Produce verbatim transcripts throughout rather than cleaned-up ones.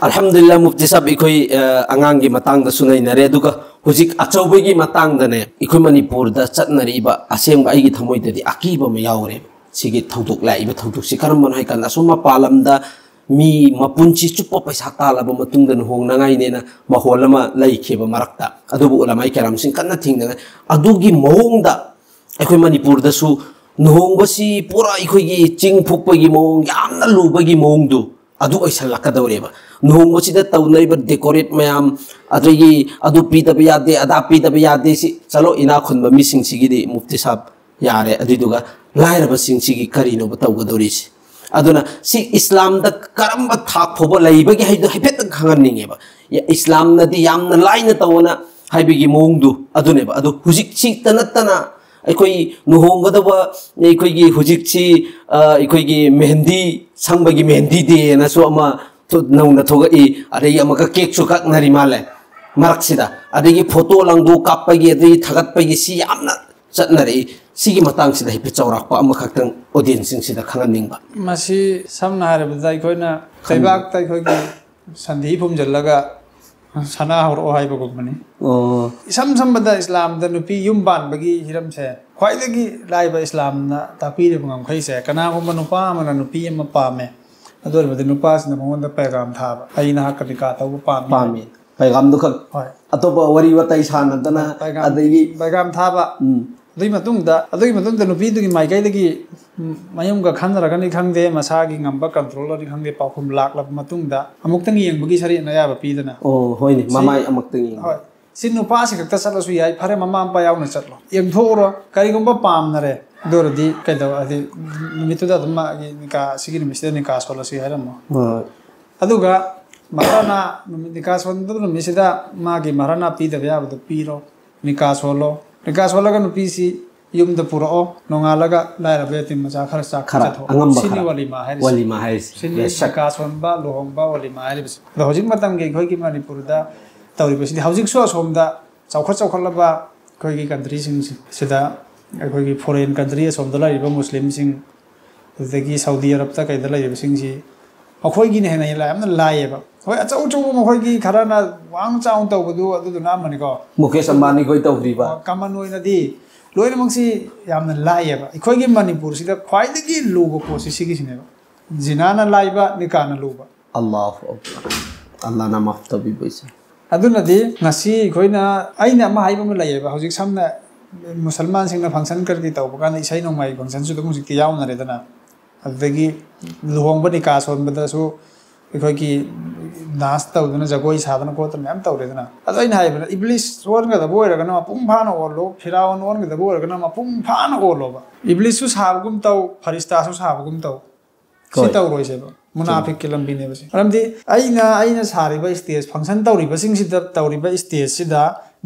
ꯑꯜꯍꯝꯗꯨꯂꯤꯜꯂꯥꯍ ꯃꯨꯐꯇꯤ ꯁꯥꯍꯕ, ꯑꯩꯈꯣꯏ, ꯑ, ꯑꯉꯥꯡꯒꯤ ꯃꯇꯥꯡꯗꯁꯨ ꯅꯩꯅꯔꯦ, ꯑꯗꯨꯒ ꯍꯧꯖꯤꯛ ꯑꯆꯧꯕꯒꯤ ꯃꯇꯥꯡꯗꯅꯦ, ꯑꯩꯈꯣꯏ ꯃꯅꯤꯄꯨꯔꯗ ꯆꯠꯅꯔꯤꯕ, ꯑꯁꯦꯡꯕ ꯑꯩꯒꯤ ꯊꯃꯣꯏꯗꯗꯤ ꯑꯀꯤꯕ ꯑꯃ ꯌꯥꯎꯔꯦꯕ ꯁꯤꯒꯤ ꯊꯧꯗꯣꯛ, ꯂꯥꯛꯏꯕ ꯊꯧꯗꯣꯛꯁꯤ꯫ ꯀꯔꯝꯕꯅꯣ ꯍꯥꯏꯀꯥꯟꯗ, ꯑꯁꯨꯝ ꯃꯄꯥꯟ ꯂꯝꯗ ꯃꯤ ꯃꯄꯨꯟꯁꯤ ꯆꯨꯞꯄ ꯄꯩꯁꯥ ꯇꯥꯜꯂꯕ ꯃꯇꯨꯡꯗ ꯂꯨꯍꯣꯡꯅꯉꯥꯏꯅꯦꯅ ꯃꯍꯣꯜ ꯑꯃ ꯂꯩꯈꯤꯕ ꯃꯔꯛꯇ, ꯑꯗꯨꯕꯨ ꯎꯂꯃꯥꯏ ꯀꯔꯥꯝꯁꯤꯡ ꯀꯟꯅ ꯊꯤꯡꯅꯉꯥꯏ, ꯑꯗꯨꯒꯤ ꯃꯑꯣꯡꯗ ꯑꯩꯈꯣꯏ ꯃꯅꯤꯄꯨꯔꯗꯁꯨ ꯂꯨꯍꯣꯡꯕꯁꯤ ꯄꯨꯔꯥ ꯑꯩꯈꯣꯏꯒꯤ ꯆꯤꯡ ꯐꯨꯛꯄꯒꯤ ꯃꯑꯣꯡ, ꯌꯥꯝꯅ ꯂꯨꯕꯒꯤ ꯃꯑꯣꯡꯗꯨ ꯑꯗꯨ ꯑꯣꯏꯁꯜꯂꯛꯀꯗꯧꯔꯦꯕ꯫ ꯂꯨꯍꯣꯡꯕꯁꯤꯗ ꯇꯧꯅꯔꯤꯕ decorate ꯃꯌꯥꯝ, ꯑꯗꯒꯤ ꯑꯗꯨ ꯄꯤꯗꯕ ꯌꯥꯗꯦ, ꯑꯗꯥ ꯄꯤꯗꯕ ꯌꯥꯗꯦ, ꯁꯤ ꯆꯠꯂꯣ, ꯏꯅꯥꯛ ꯈꯨꯟꯕ ꯃꯤꯁꯤꯡꯁꯤꯒꯤꯗꯤ ꯃꯨꯐꯇꯤ ꯁꯥꯍꯕ ꯌꯥꯔꯦ, ꯑꯗꯨꯏꯗꯨꯒ ꯂꯥꯏꯔꯕꯁꯤꯡꯁꯤꯒꯤ ꯀꯔꯤꯅꯣꯕ ꯇꯧꯒꯗꯧꯔꯤꯁꯦ? ꯑꯗꯨꯅ ꯁꯤ ꯏꯁꯂꯥꯝꯗ ꯀꯔꯝꯕ ꯊꯥꯛ ꯐꯥꯎꯕ ꯂꯩꯕꯒꯦ ꯍꯥꯏꯗꯣ ꯍꯥꯏꯐꯦꯠꯇꯪ ꯈꯪꯍꯟꯅꯤꯡꯉꯦꯕ꯫ ꯏꯁꯂꯥꯝꯅꯗꯤ ꯌꯥꯝꯅ ꯂꯥꯏꯅ ꯇꯧꯑꯣꯅ ꯍꯥꯏꯕꯒꯤ ꯃꯑꯣꯡꯗꯨ ꯑꯗꯨꯅꯦꯕ꯫ ꯑꯗꯨ ꯍꯧꯖꯤꯛꯁꯤꯇ ꯅꯠꯇꯅ ꯑꯩꯈꯣꯏ ꯂꯨꯍꯣꯡꯒꯗꯕ, ꯑꯩꯈꯣꯏꯒꯤ ꯍꯧꯖꯤꯛꯁꯤ, ꯑ, ꯑꯩꯈꯣꯏꯒꯤ ꯃꯦꯍꯦꯟꯗꯤ ꯁꯪꯕꯒꯤ ꯃꯦꯍꯦꯟꯗꯤ ꯗꯦꯅꯁꯨ ꯑꯃ ꯊꯣ-, ꯅꯧꯅ ꯊꯣꯛꯂꯛꯏ, ꯑꯗꯒꯤ ꯑꯃꯨꯛꯀ cakeꯁꯨ ꯀꯛꯅꯔꯤ ꯃꯥꯜꯂꯦ ꯃꯔꯛꯁꯤꯗ, ꯑꯗꯒꯤ photo ꯂꯥꯡꯗꯣ ꯀꯥꯞꯄꯒꯤ, ꯑꯗꯒꯤ ꯊꯥꯒꯠꯄꯒꯤ, ꯁꯤ ꯌꯥꯝꯅ ꯆꯠꯅꯔꯛꯏ꯫ ꯁꯤꯒꯤ ꯃꯇꯥꯡꯁꯤꯗ ꯍꯥꯏꯐꯦꯠ ꯆꯥꯎꯔꯥꯛꯄ ꯑꯃꯈꯛꯇꯪ audienceꯁꯤꯡꯁꯤꯗ ꯈꯪꯍꯟꯅꯤꯡꯕ꯫ ꯃꯁꯤ ꯁꯝꯅ ꯍꯥꯏꯔꯕꯗ ꯑꯩꯈꯣꯏꯅ ꯈꯪ- ꯂꯩꯕꯥꯛꯇ ꯑꯩꯈꯣꯏꯒꯤ ꯁꯟꯙꯤ ꯐꯨꯝꯖꯤꯜꯂꯒ ꯁꯅꯥ ꯍꯧꯔꯛꯑꯣ ꯍꯥꯏꯕꯒꯨꯝꯕꯅꯤ꯫ ꯑꯣ꯫ ꯏꯁꯝ ꯁꯝꯕꯗ ꯏꯁꯂꯥꯝꯗ ꯅꯨꯄꯤ ꯌꯨꯝ ꯄꯥꯟꯕꯒꯤ ꯍꯤꯔꯝꯁꯦ ꯈ꯭ꯋꯥꯏꯗꯒꯤ ꯂꯥꯏꯕ ꯏꯁꯂꯥꯝꯅ ꯇꯥꯛꯄꯤꯔꯤꯕ ꯉꯝꯈꯩꯁꯦ, ꯀꯅꯥꯒꯨꯝꯕ ꯅꯨꯄꯥ ꯑꯃꯅ ꯅꯨꯄꯤ ꯑꯃ ꯄꯥꯝꯃꯦ, ꯑꯗꯨ ꯑꯣꯏꯔꯕꯗꯤ ꯅꯨꯄꯥꯁꯤꯅ ꯃꯉꯣꯟꯗ ꯄꯩꯒꯥꯝ ꯊꯥꯕ, "ꯑꯩ ꯅꯍꯥꯛꯀ ꯅꯤꯀꯥ ꯇꯧꯕ ꯄꯥꯝꯃꯤ"꯫ ꯄꯥꯝꯃꯤ꯫ ꯄꯩꯒꯥꯝꯗꯨ ꯈꯛ꯫ ꯍꯣꯏ꯫ ꯑꯇꯣꯞꯄ ꯋꯥꯔꯤ ꯋꯥꯇꯥꯏ ꯁꯥꯟꯅꯗꯅ, ꯄꯩꯒꯥꯝ, ꯑꯗꯒꯤ ꯄꯩꯒꯥꯝ ꯊꯥꯕ꯫ ꯎꯝ꯫ ꯑꯗꯨꯒꯤ ꯃꯇꯨꯡꯗ, ꯑꯗꯨꯒꯤ ꯃꯇꯨꯡꯗ ꯅꯨꯄꯤꯗꯨꯒꯤ ꯃꯥꯏꯀꯩꯗꯒꯤ, ꯎꯝ, ꯃꯌꯨꯝꯒ ꯈꯟꯅꯔꯒꯅꯤ ꯈꯪꯗꯦ, ꯃꯁꯥꯒꯤ ꯉꯝꯕ controlꯅꯤ ꯈꯪꯗꯦ, ꯄꯥꯎꯈꯨꯝ ꯂꯥꯛꯂꯕ ꯃꯇꯨꯡꯗ ꯑꯃꯨꯛꯇꯪ ꯌꯦꯡꯕꯒꯤ ꯁꯔꯤꯌꯠꯅ ꯑꯌꯥꯕ ꯄꯤꯗꯅ꯫ ꯑꯣ, ꯍꯣꯏꯅꯦ, ꯁꯤ-, ꯃꯃꯥꯏ ꯑꯃꯨꯛꯇꯪ ꯌꯦꯡꯕ꯫ ꯍꯣꯏ꯫ ꯁꯤ ꯅꯨꯄꯥꯁꯤ ꯈꯛꯇ ꯆꯠꯂꯁꯨ ꯌꯥꯏ, ꯐꯔꯦ, ꯃꯃꯥ ꯃꯄꯥ ꯌꯥꯎꯅ ꯆꯠꯂꯣ, ꯌꯦꯡꯊꯣꯛꯎꯔꯣ, ꯀꯔꯤꯒꯨꯝꯕ ꯄꯥꯝꯅꯔꯦ, ꯑꯗꯨ ꯑꯣꯏꯔꯗꯤ ꯀꯩꯗꯧ-, ꯍꯥꯏꯗꯤ ꯅꯨꯃꯤꯠꯇꯨꯗ ꯑꯗꯨꯝ ꯃꯥꯒꯤ ꯅꯤꯀꯥ, ꯁꯤꯒꯤ ꯅꯨꯃꯤꯠꯁꯤꯗ ꯅꯤꯀꯥ ꯁꯣꯜꯂꯁꯤ ꯍꯥꯏꯔꯝꯃꯣ꯫ ꯍꯣꯏ꯫ ꯑꯗꯨꯒ ꯃꯍꯔꯅ ꯅꯨꯃꯤꯠ, ꯅꯤꯀꯥ ꯁꯣꯟꯗꯕ ꯅꯨꯃꯤꯠꯁꯤꯗ ꯃꯥꯒꯤ ꯃꯍꯔꯅ ꯄꯤꯗꯕ ꯌꯥꯕꯗꯣ ꯄꯤꯔꯣ, ꯅꯤꯀꯥ ꯁꯣꯜꯂꯣ, ꯅꯤꯀꯥ ꯁꯣꯜꯂꯒ ꯅꯨꯄꯤꯁꯤ ꯌꯨꯝꯗ ꯄꯨꯔꯛꯑꯣ, ꯅꯣꯡꯉꯥꯜꯂꯒ ꯂꯥꯏꯔꯕ ꯌꯦꯇꯤꯝ ꯃꯆꯥ ꯈꯔ ꯆꯥꯛ ꯈꯔ ꯄꯤꯖꯊꯣꯛꯑꯣ꯫ ꯑꯉꯝꯕ ꯁꯤꯅꯤ ꯈꯔ꯫ ꯋꯥꯂꯤꯃꯥ ꯍꯥꯏꯔꯤꯁꯦ꯫ ꯋꯥꯂꯤꯃꯥ ꯍꯥꯏꯔꯤꯁꯦ꯫ ꯁꯤꯅꯤ ꯕꯦꯁꯛ꯫ ꯅꯤꯀꯥ ꯁꯣꯟꯕ, ꯂꯨꯍꯣꯡꯕ, ꯋꯥꯂꯤꯃꯥ ꯍꯥꯏꯔꯤꯕꯁꯦ꯫ ꯑꯗꯣ ꯍꯧꯖꯤꯛ ꯃꯇꯝꯒꯤ ꯑꯩꯈꯣꯏꯒꯤ ꯃꯅꯤꯄꯨꯔꯗ ꯇꯧꯔꯤꯕꯁꯤꯗꯤ, ꯍꯧꯖꯤꯛꯁꯨ ꯑꯁꯣꯝꯗ ꯆꯥꯎꯈꯠ ꯆꯥꯎꯈꯠꯂꯕ ꯑꯩꯈꯣꯏꯒꯤ countryꯁꯤꯡꯁꯤ-, ꯁꯤꯗ ꯑꯩꯈꯣꯏꯒꯤ foreign country ꯑꯁꯣꯝꯗ ꯂꯩꯔꯤꯕ ꯃꯨꯁꯂꯤꯝꯁꯤꯡ, ꯑꯗꯨꯗꯒꯤ ꯁꯥꯎꯗꯤ ꯑꯔꯕꯇ ꯀꯩꯗ ꯂꯩꯔꯤꯕꯁꯤꯡꯁꯤ ꯃꯈꯣꯏꯒꯤꯅ ꯍꯦꯟꯅ ꯌꯥꯝꯅ ꯂꯥꯏꯌꯦꯕ꯫ ꯍꯣꯏ, ꯑꯆꯧ ꯑꯆꯧꯕ ꯃꯈꯣꯏꯒꯤ ꯈꯔꯅ ꯋꯥꯡ ꯆꯥꯎꯅ ꯇꯧꯕꯗꯨ ꯑꯗꯨꯗꯨꯅ ꯑꯃꯅꯤꯀꯣ꯫ ꯃꯨꯀꯦꯁ ꯑꯝꯕꯥꯅꯤ ꯈꯣꯏ ꯇꯧꯈ꯭ꯔꯤꯕ꯫ ꯀꯃꯟ ꯑꯣꯏꯅꯗꯤ ꯂꯣꯏꯅꯃꯛꯁꯤ ꯌꯥꯝꯅ ꯂꯥꯏꯌꯦꯕ꯫ ꯑꯩꯈꯣꯏꯒꯤ ꯃꯅꯤꯄꯨꯔꯁꯤꯗ ꯈ꯭ꯋꯥꯏꯗꯒꯤ ꯂꯨꯕ ꯄꯣꯠꯁꯤ ꯁꯤꯒꯤꯁꯤꯅꯦꯕ, ꯖꯤꯅꯥꯅ ꯂꯥꯏꯕ, ꯅꯤꯀꯥꯅ ꯂꯨꯕ꯫ ꯑꯜꯂꯥꯍꯨ ꯑꯛꯕꯔ꯫ ꯑꯜꯂꯥꯍꯅ ꯃꯥꯐ ꯇꯧꯕꯤꯕ ꯏꯆꯦ꯫ ꯑꯗꯨꯅꯗꯤ ꯉꯁꯤ ꯑꯩꯈꯣꯏꯅ, ꯑꯩꯅ ꯑꯃ ꯍꯥꯏꯕ ꯑꯃ ꯂꯩꯌꯦꯕ, ꯍꯧꯖꯤꯛ ꯁꯝꯅ ꯃꯨꯁꯜꯃꯥꯟꯁꯤꯡꯅ ꯐꯪꯁꯟ ꯀꯔꯤ ꯇꯧꯕ ꯀꯥꯟꯗ ꯏꯁꯩ ꯅꯣꯡꯃꯥꯏ ꯐꯪꯁꯟꯁꯨ ꯑꯗꯨꯝ ꯍꯧꯖꯤꯛꯇꯤ ꯌꯥꯎꯅꯔꯦꯗꯅ꯫ ꯑꯗꯨꯗꯒꯤ ꯂꯨꯍꯣꯡꯕ ꯅꯤꯀꯥ ꯁꯣꯟꯕꯗꯁꯨ ꯑꯩꯈꯣꯏꯒꯤ ꯗꯥꯟꯁ ꯇꯧꯗꯅ ꯖꯒꯣꯏ ꯁꯥꯗꯅ ꯈꯣꯠꯇꯅ ꯃꯌꯥꯝ ꯇꯧꯔꯦꯗꯅ꯫ ꯑꯗꯣ ꯑꯩꯅ ꯍꯥꯏꯕꯅ, ꯏꯕ꯭ꯂꯤꯁ ꯑꯣꯟꯒꯗꯕ ꯑꯣꯏꯔꯒꯅ ꯃꯄꯨꯡ ꯐꯥꯅ ꯑꯣꯜꯂꯣ, ꯐꯤꯔꯥꯎꯟ ꯑꯣꯟꯒꯗꯕ ꯑꯣꯏꯔꯒꯅ ꯃꯄꯨꯡ ꯐꯥꯅ ꯑꯣꯜꯂꯣꯕ꯫ ꯏꯕ꯭ꯂꯤꯁꯁꯨ ꯁꯥꯕꯒꯨꯝ ꯇꯧ, ꯐꯔꯤꯁ꯭ꯇꯥꯁꯨ ꯁꯥꯕꯒꯨꯝ ꯇꯧ꯫ ꯁꯤ ꯍꯣꯏ꯫ ꯇꯧꯔꯣꯏꯁꯦꯕ, ꯃꯨꯅꯥꯐꯤꯛꯀꯤ ꯂꯝꯕꯤꯅꯦꯕ ꯁꯤ꯫ ꯃꯔꯝꯗꯤ ꯑꯩꯅ ꯑꯩꯅ ꯁꯥꯔꯤꯕ ꯁ꯭ꯇꯦꯖ, ꯐꯪꯁꯟ ꯇꯧꯔꯤꯕꯁꯤꯡꯁꯤꯗ, ꯇꯧꯔꯤꯕ ꯁ꯭ꯇꯦꯖꯁꯤꯗ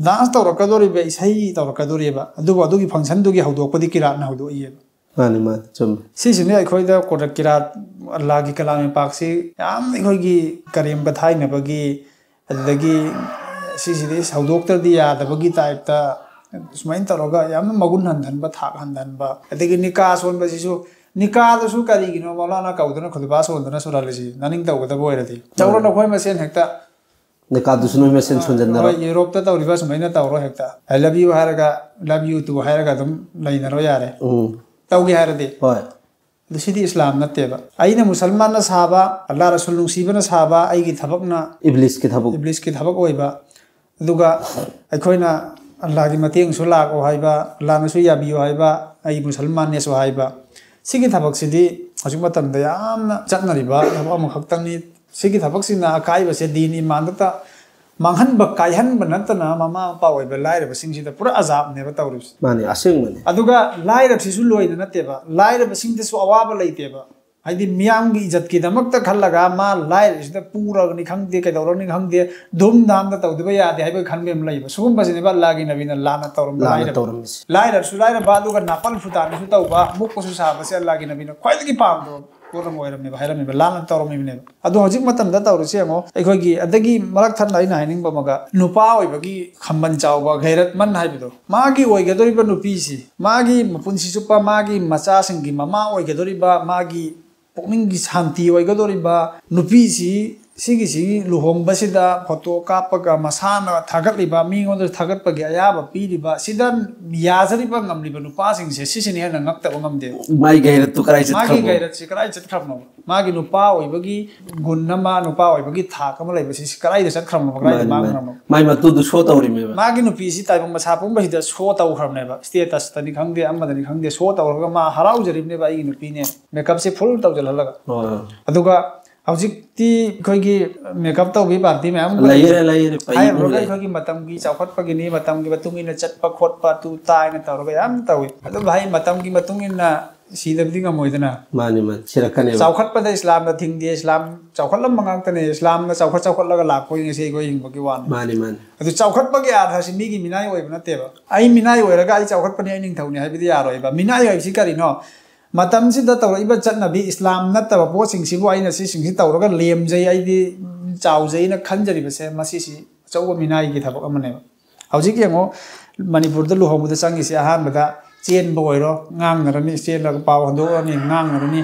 ꯗꯥꯟꯁ ꯇꯧꯔꯛꯀꯗꯧꯔꯤꯕ, ꯏꯁꯩ ꯇꯧꯔꯛꯀꯗꯧꯔꯤꯕ, ꯑꯗꯨꯕꯨ ꯑꯗꯨꯒꯤ ꯐꯪꯁꯟꯗꯨꯒꯤ ꯍꯧꯗꯣꯛꯄꯗꯤ ꯀꯤꯔꯥꯠꯅ ꯍꯧꯗꯣꯛꯏꯌꯦꯕ꯫ ꯃꯥꯅꯤ, ꯃꯥꯅꯤ, ꯆꯨꯝꯃꯤ꯫ ꯁꯤꯁꯤꯅꯦ ꯑꯩꯈꯣꯏꯗ ꯀꯣꯔ-, ꯀꯤꯔꯥꯠ, ꯑꯜꯂꯥꯒꯤ ꯀꯂꯥꯝ ꯄꯥꯛꯁꯤ ꯌꯥꯝ ꯑꯩꯈꯣꯏꯒꯤ ꯀꯔꯦꯝ ꯀꯊꯥꯏꯅꯕꯒꯤ, ꯑꯗꯨꯗꯒꯤ ꯁꯤꯁꯤꯗꯤ ꯍꯧꯗꯣꯛꯇ꯭ꯔꯗꯤ ꯌꯥꯗꯕꯒꯤ ꯇꯥꯏꯞꯇ ꯁꯨꯃꯥꯏꯅ ꯇꯧꯔꯒ ꯌꯥꯝꯅ ꯃꯒꯨꯟ ꯍꯟꯊꯟꯕ, ꯊꯥꯛ ꯍꯟꯊꯟꯕ, ꯑꯗꯒꯤ ꯅꯤꯀꯥ ꯁꯣꯟꯕꯁꯤꯁꯨ, ꯅꯤꯀꯥꯗꯨꯁꯨ ꯀꯔꯤꯒꯤꯅꯣ ꯃꯧꯂꯥꯅ ꯀꯧꯗꯅ ꯈꯨꯗꯨꯕꯥ ꯁꯣꯟꯗꯅ ꯁꯣꯜꯍꯜꯂꯤꯁꯤ? ꯅꯥꯅꯤꯡ ꯇꯧꯒꯗꯕ ꯑꯣꯏꯔꯗꯤ ꯇꯧꯔꯣ, ꯅꯈꯣꯏ ꯃꯁꯦꯟ ꯍꯦꯛꯇ꯫ ꯅꯤꯀꯥꯗꯨꯁꯨ ꯅꯣꯏ ꯃꯁꯦꯟ ꯁꯣꯟꯖꯟꯅꯔꯣ꯫ ꯍꯣꯏ, ꯌꯨꯔꯣꯞꯇ ꯇꯧꯔꯤꯕ ꯁꯨꯃꯥꯏꯅ ꯇꯧꯔꯣ ꯍꯦꯛꯇ꯫ "I love you" ꯍꯥꯏꯔꯒ "Love you too" ꯍꯥꯏꯔꯒ ꯑꯗꯨꯝ ꯂꯩꯅꯔꯣ ꯌꯥꯔꯦ꯫ ꯎꯝ꯫ ꯇꯧꯒꯦ ꯍꯥꯏꯔꯗꯤ꯫ ꯍꯣꯏ꯫ ꯑꯗꯨ ꯁꯤꯗꯤ ꯏꯁꯂꯥꯝ ꯅꯠꯇꯦꯕ꯫ ꯑꯩꯅ ꯃꯨꯁꯜꯃꯥꯟꯅ ꯁꯥꯕ, ꯑꯜꯂꯥ ꯔꯁꯨꯜ ꯅꯨꯡꯁꯤꯕꯅ ꯁꯥꯕ ꯑꯩꯒꯤ ꯊꯕꯛꯅ ꯏꯕ꯭ꯂꯤꯁꯀꯤ ꯊꯕꯛ꯫ ꯏꯕ꯭ꯂꯤꯁꯀꯤ ꯊꯕꯛ ꯑꯣꯏꯕ꯫ ꯑꯗꯨꯒ ꯑꯩꯈꯣꯏꯅ ꯑꯜꯂꯥꯒꯤ ꯃꯇꯦꯡꯁꯨ ꯂꯥꯛꯑꯣ ꯍꯥꯏꯕ, ꯑꯜꯂꯥꯅꯁꯨ ꯌꯥꯕꯤꯌꯨ ꯍꯥꯏꯕ, ꯑꯩ ꯃꯨꯁꯜꯃꯥꯟꯅꯦꯁꯨ ꯍꯥꯏꯕ꯫ ꯁꯤꯒꯤ ꯊꯕꯛꯁꯤꯗꯤ ꯍꯧꯖꯤꯛ ꯃꯇꯝꯗ ꯌꯥꯝꯅ ꯆꯠꯅꯔꯤꯕ ꯊꯕꯛ ꯑꯃꯈꯛꯇꯪꯅꯤ꯫ ꯁꯤꯒꯤ ꯊꯕꯛꯁꯤꯅ ꯑꯀꯥꯏꯕꯁꯦ ꯗꯤꯟ ꯏꯃꯥꯟꯗꯇ ꯃꯥꯡꯍꯟꯕ, ꯀꯥꯏꯍꯟꯕ ꯅꯠꯇꯅ ꯃꯃꯥ ꯃꯄꯥ ꯑꯣꯏꯕ ꯂꯥꯏꯔꯕꯁꯤꯡꯁꯤꯗ ꯄꯨꯔꯥ ꯑꯖꯥꯕꯅꯦꯕ ꯇꯧꯔꯤꯕꯁꯦ꯫ ꯃꯥꯅꯤ, ꯑꯁꯦꯡꯕꯅꯤ꯫ ꯑꯗꯨꯒ ꯂꯥꯏꯔꯕꯁꯤꯁꯨ ꯂꯣꯏꯅ ꯅꯠꯇꯦꯕ, ꯂꯥꯏꯔꯕꯁꯤꯡꯗꯁꯨ ꯑꯋꯥꯕ ꯂꯩꯇꯦꯕ꯫ ꯍꯥꯏꯗꯤ ꯃꯤꯌꯥꯝꯒꯤ ꯏꯖꯠꯀꯤꯗꯃꯛꯇ ꯈꯜꯂꯒ ꯃꯥ ꯂꯥꯏꯔꯕꯁꯤꯗ ꯄꯨꯔꯒꯅꯤ ꯈꯪꯗꯦ, ꯀꯩꯗꯧꯔꯅꯤ ꯈꯪꯗꯦ, ꯙꯨꯝ ꯙꯥꯝꯗ ꯇꯧꯗꯕ ꯌꯥꯗꯦ ꯍꯥꯏꯕꯒꯤ ꯈꯟꯕ ꯑꯃ ꯂꯩꯕ꯫ ꯁꯤꯒꯨꯝꯕꯁꯤꯅꯦꯕ ꯑꯜꯂꯥꯒꯤ ꯅꯕꯤꯅ ꯂꯥꯟꯅ ꯇꯧꯔꯝꯕ ꯂꯥꯟꯅ ꯂꯥꯏꯔꯕ꯫ ꯇꯧꯔꯝꯃꯤꯁꯦ꯫ ꯂꯥꯏꯔꯕꯁꯨ ꯂꯥꯏꯔꯕ, ꯑꯗꯨꯒ ꯅꯥꯄꯜ ꯐꯨꯇꯥꯟꯁꯨ ꯇꯧꯕ, ꯃꯨꯛꯄꯁꯨ ꯁꯥꯕꯁꯦ ꯑꯜꯂꯥꯒꯤ ꯅꯕꯤꯅ ꯈ꯭ꯋꯥꯏꯗꯒꯤ ꯄꯥꯝꯗꯕ ꯄꯣꯠ ꯑꯃ ꯑꯣꯏꯔꯝꯃꯦꯕ, ꯍꯥꯏꯔꯝꯃꯦꯕ, ꯂꯥꯟꯅ ꯇꯧꯔꯝꯃꯤꯕꯅꯦꯕ꯫ ꯑꯗꯣ ꯍꯧꯖꯤꯛ ꯃꯇꯝꯗ ꯇꯧꯔꯤꯁꯦ ꯌꯦꯡꯉꯣ, ꯑꯩꯈꯣꯏꯒꯤ ꯑꯗꯒꯤ ꯃꯔꯛ ꯊꯠꯅ ꯑꯩꯅ ꯍꯥꯏꯅꯤꯡꯕ ꯑꯃꯒ, ꯅꯨꯄꯥ ꯑꯣꯏꯕꯒꯤ ꯈꯝꯕꯟ ꯆꯥꯎꯕ, ꯒꯩꯔꯠꯃꯟ ꯍꯥꯏꯕꯗꯣ, ꯃꯥꯒꯤ ꯑꯣꯏꯒꯗꯧꯔꯤꯕ ꯅꯨꯄꯤꯁꯤ, ꯃꯥꯒꯤ ꯃꯄꯨꯟꯁꯤ ꯆꯨꯞꯄ ꯃꯥꯒꯤ ꯃꯆꯥꯁꯤꯡꯒꯤ ꯃꯃꯥ ꯑꯣꯏꯒꯗꯧꯔꯤꯕ ꯃꯥꯒꯤ ꯄꯨꯛꯅꯤꯡꯒꯤ ꯁꯥꯟꯇꯤ ꯑꯣꯏꯒꯗꯧꯔꯤꯕ ꯅꯨꯄꯤꯁꯤ, ꯁꯤꯒꯤꯁꯤ ꯂꯨꯍꯣꯡꯕꯁꯤꯗ ꯐꯣꯇꯣ ꯀꯥꯞꯄꯒ ꯃꯁꯥꯅ ꯊꯥꯒꯠꯂꯤꯕ, ꯃꯤꯉꯣꯟꯗ ꯊꯥꯒꯠꯄꯒꯤ ꯑꯌꯥꯕ ꯄꯤꯔꯤꯕ, ꯁꯤꯗ ꯌꯥꯖꯔꯤꯕ ꯉꯝꯂꯤꯕ ꯅꯨꯄꯥꯁꯤꯡꯁꯦ, ꯁꯤꯁꯤꯅ ꯍꯦꯟꯅ ꯉꯛꯇꯕ ꯉꯝꯗꯦꯕ꯫ ꯃꯥꯒꯤ ꯒꯩꯔꯠꯇꯨ ꯀꯔꯥꯏ ꯃꯥꯒꯤ ꯆꯠꯈ꯭ꯔꯕꯅꯣ? ꯒꯩꯔꯠꯁꯤ ꯀꯗꯥꯏ ꯆꯠꯈ꯭ꯔꯕꯅꯣ? ꯃꯥꯒꯤ ꯅꯨꯄꯥ ꯑꯣꯏꯕꯒꯤ ꯒꯨꯟ ꯑꯃ, ꯅꯨꯄꯥ ꯑꯣꯏꯕꯒꯤ ꯊꯥꯛ ꯑꯃ ꯂꯩꯕꯁꯤ ꯀꯗꯥꯏꯗ ꯆꯠꯈ꯭ꯔꯕꯅꯣ? ꯀꯗꯥꯏꯗ ꯃꯥꯅꯤ, ꯃꯥꯅꯤ꯫ ꯃꯥꯡꯈ꯭ꯔꯕꯅꯣ? ꯃꯥꯏ ꯃꯇꯨꯗꯨ ꯁꯣ ꯇꯧꯔꯤꯃꯦꯕ꯫ ꯃꯥꯒꯤ ꯅꯨꯄꯤꯁꯤ ꯇꯥꯏꯕꯪ ꯃꯁꯥ ꯄꯨꯝꯕꯁꯤꯗ ꯁꯣ ꯇꯧꯈ꯭ꯔꯕꯅꯦꯕ꯫ ꯁ꯭ꯇꯦꯇꯁꯇꯅꯤ ꯈꯪꯗꯦ, ꯑꯃꯗꯅꯤ ꯈꯪꯗꯦ, ꯁꯣ ꯇꯧꯔꯒ ꯃꯥ ꯍꯔꯥꯎꯖꯔꯤꯕꯅꯦꯕ, "ꯑꯩꯒꯤ ꯅꯨꯄꯤꯅꯦ, ꯃꯦꯀꯞꯁꯦ ꯐꯨꯜ ꯇꯧꯁꯤꯜꯍꯜꯂꯒ"꯫ ꯑꯣ꯫ ꯑꯗꯨꯒ ꯍꯧꯖꯤꯛꯇꯤ ꯑꯩꯈꯣꯏꯒꯤ ꯃꯦꯀꯞ ꯇꯧꯕꯒꯤ ꯄꯥꯔꯇꯤ ꯃꯌꯥꯝ ꯑꯃ ꯂꯩꯔꯦ, ꯂꯩꯔꯦ꯫ ꯂꯩꯔꯦ, ꯄꯩ ꯍꯥꯏꯔꯨꯔꯒ ꯂꯩ꯫ ꯑꯩꯈꯣꯏꯒꯤ ꯃꯇꯝꯒꯤ ꯆꯥꯎꯈꯠꯄꯒꯤꯅꯤ, ꯃꯇꯝꯒꯤ ꯃꯇꯨꯡ ꯏꯟꯅ ꯆꯠꯄ ꯈꯣꯠꯄ ꯑꯗꯨ ꯇꯥꯏꯅ ꯇꯧꯔꯒ ꯌꯥꯝ ꯇꯧꯏ꯫ ꯑꯗꯨ ꯚꯥꯏ, ꯃꯇꯝꯒꯤ ꯃꯇꯨꯡ ꯏꯟꯅ ꯁꯤꯗꯕꯗꯤ ꯉꯝꯃꯣꯏꯗꯅ꯫ ꯃꯥꯅꯤ, ꯃꯥꯅꯤ꯫ ꯁꯤꯔꯛꯀꯅꯦꯕ꯫ ꯆꯥꯎꯈꯠꯄꯗ ꯏꯁꯂꯥꯝꯅ ꯊꯤꯡꯗꯦ, ꯏꯁꯂꯥꯝ ꯆꯥꯎꯈꯠꯂꯝꯕ ꯉꯥꯛꯇꯅꯦ꯫ ꯏꯁꯂꯥꯝꯅ ꯆꯥꯎꯈꯠ ꯆꯥꯎꯈꯠꯂꯒ ꯂꯥꯛꯄ ꯉꯁꯤ ꯑꯩꯈꯣꯏ ꯍꯤꯡꯕꯒꯤ ꯋꯥꯅꯤ꯫ ꯃꯥꯅꯤ, ꯃꯥꯅꯤ꯫ ꯑꯗꯨ ꯆꯥꯎꯈꯠꯄꯒꯤ ꯑꯥꯔꯊꯁꯤ ꯃꯤꯒꯤ ꯃꯤꯅꯥꯏ ꯑꯣꯏꯕ ꯅꯠꯇꯦꯕ꯫ ꯑꯩ ꯃꯤꯅꯥꯏ ꯑꯣꯏꯔꯒ ꯑꯩ ꯆꯥꯎꯈꯠꯄꯅꯤ, ꯑꯩ ꯅꯤꯡꯊꯧꯅꯤ ꯍꯥꯏꯕꯗꯤ ꯌꯥꯔꯣꯏꯕ꯫ ꯃꯤꯅꯥꯏ ꯍꯥꯏꯕꯁꯤ ꯀꯔꯤꯅꯣ? ꯃꯇꯝꯁꯤꯗ ꯇꯧꯔꯛꯏꯕ ꯆꯠꯅꯕꯤ, ꯏꯁꯂꯥꯝ ꯅꯠꯇꯕ ꯄꯣꯠꯁꯤꯡꯁꯤꯕꯨ ꯑꯩꯅ ꯁꯤꯁꯤꯡꯁꯤ ꯇꯧꯔꯒ ꯂꯦꯝꯖꯩ, ꯑꯩꯗꯤ ꯆꯥꯎꯖꯩꯅ ꯈꯟꯖꯔꯤꯕꯁꯦ, ꯃꯁꯤꯁꯤ ꯑꯆꯧꯕ ꯃꯤꯅꯥꯏꯒꯤ ꯊꯕꯛ ꯑꯃꯅꯦꯕ꯫ ꯍꯧꯖꯤꯛ ꯌꯦꯡꯉꯣ, ꯃꯅꯤꯄꯨꯔꯗ ꯂꯨꯍꯣꯡꯕꯗ ꯆꯪꯉꯤꯁꯦ, ꯑꯍꯥꯟꯕꯗ ꯆꯦꯟꯕ ꯑꯣꯏꯔꯣ, ꯉꯥꯡꯅꯔꯅꯤ, ꯆꯦꯜꯂꯒ ꯄꯥꯎ ꯍꯟꯗꯣꯛꯑꯅꯤ, ꯉꯥꯡꯅꯔꯅꯤ꯫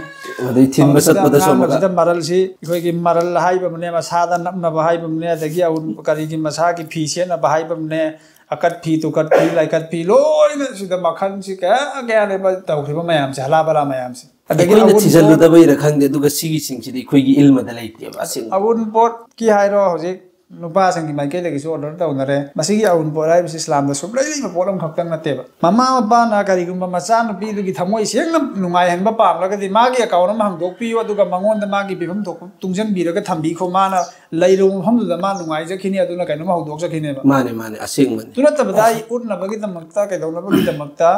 ꯑꯗꯩ ꯊꯤꯟꯕ ꯃꯁꯤꯗ ꯆꯠꯄꯗꯁꯨ ꯑꯃꯨꯛꯀ ꯉꯥꯡꯅꯕꯁꯤꯗ ꯃꯔꯜꯁꯤ, ꯑꯩꯈꯣꯏꯒꯤ ꯃꯔꯜ ꯍꯥꯏꯕ ꯑꯃꯅꯦ, ꯃꯁꯥꯗ ꯅꯞꯅꯕ ꯍꯥꯏꯕ ꯑꯃꯅꯦ, ꯑꯗꯒꯤ ꯑꯎꯟ ꯀꯔꯤꯒꯤ ꯃꯁꯥꯒꯤ ꯐꯤ ꯁꯦꯠꯅꯕ ꯍꯥꯏꯕ ꯑꯃꯅꯦ, ꯑꯀꯠ ꯐꯤ, ꯇꯨꯀꯠ ꯐꯤ, ꯂꯥꯏꯀꯠ ꯐꯤ, ꯂꯣꯏꯅ ꯁꯤꯗ ꯃꯈꯜꯁꯤ ꯀꯌꯥ ꯀꯌꯥꯅꯦꯕ ꯇꯧꯈ꯭ꯔꯤꯕ ꯃꯌꯥꯝꯁꯦ, ꯍꯂꯥ ꯕꯂꯥ ꯃꯌꯥꯝꯁꯦ꯫ ꯑꯗꯒꯤ ꯑꯩꯈꯣꯏꯅ ꯑꯎꯟꯄꯣꯠ ꯊꯤꯖꯤꯜꯂꯨꯗꯕꯩꯔ ꯈꯪꯗꯦ, ꯑꯗꯨꯒ ꯁꯤꯒꯤꯁꯤꯡꯁꯤꯗꯤ ꯑꯩꯈꯣꯏꯒꯤ ꯏꯜꯃꯗ ꯂꯩꯇꯦꯕ ꯑꯁꯦꯡꯕ꯫ ꯑꯎꯟꯄꯣꯠꯀꯤ ꯍꯥꯏꯔꯣ, ꯍꯧꯖꯤꯛ ꯅꯨꯄꯥꯁꯤꯡꯒꯤ ꯃꯥꯏꯀꯩꯗꯒꯤꯁꯨ ꯑꯣꯔꯗꯔ ꯇꯧꯅꯔꯦ꯫ ꯃꯁꯤꯒꯤ ꯑꯎꯟꯄꯣꯠ ꯍꯥꯏꯕꯁꯤ ꯏꯁꯂꯥꯝꯗ ꯁꯨꯡꯂꯩ ꯂꯩꯕ ꯄꯣꯠ ꯑꯃꯈꯛꯇꯪ ꯅꯠꯇꯦꯕ꯫ ꯃꯃꯥ ꯃꯄꯥꯅ ꯀꯔꯤꯒꯨꯝꯕ ꯃꯆꯥꯅꯨꯄꯤꯗꯨꯒꯤ ꯊꯃꯣꯏ ꯁꯦꯡꯅ ꯅꯨꯡꯉꯥꯏꯍꯟꯕ ꯄꯥꯝꯂꯒꯗꯤ, ꯃꯥꯒꯤ ꯑꯦꯀꯥꯎꯟ ꯑꯃ ꯍꯥꯡꯗꯣꯛꯄꯤꯌꯨ, ꯑꯗꯨꯒ ꯃꯉꯣꯟꯗ ꯃꯥꯒꯤ ꯄꯤꯐꯝ ꯊꯣꯛꯄ ꯇꯨꯡꯁꯤꯟꯕꯤꯔꯒ ꯊꯝꯕꯤꯈꯣ꯫ ꯃꯥꯅ ꯂꯩꯔꯨꯕ ꯃꯐꯝꯗꯨꯗ ꯃꯥ ꯅꯨꯡꯉꯥꯏꯖꯈꯤꯅꯤ, ꯑꯗꯨꯅ ꯀꯩꯅꯣꯝ ꯍꯧꯗꯣꯛꯆꯈꯤꯅꯦꯕ꯫ ꯃꯥꯅꯦ, ꯃꯥꯅꯦ, ꯑꯁꯦꯡꯕꯅꯤ꯫ ꯑꯗꯨ ꯅꯠꯇꯕꯗ, ꯑꯩ ꯎꯠꯅꯕꯒꯤꯗꯃꯛꯇ, ꯀꯩꯗꯧꯅꯕꯒꯤꯗꯃꯛꯇ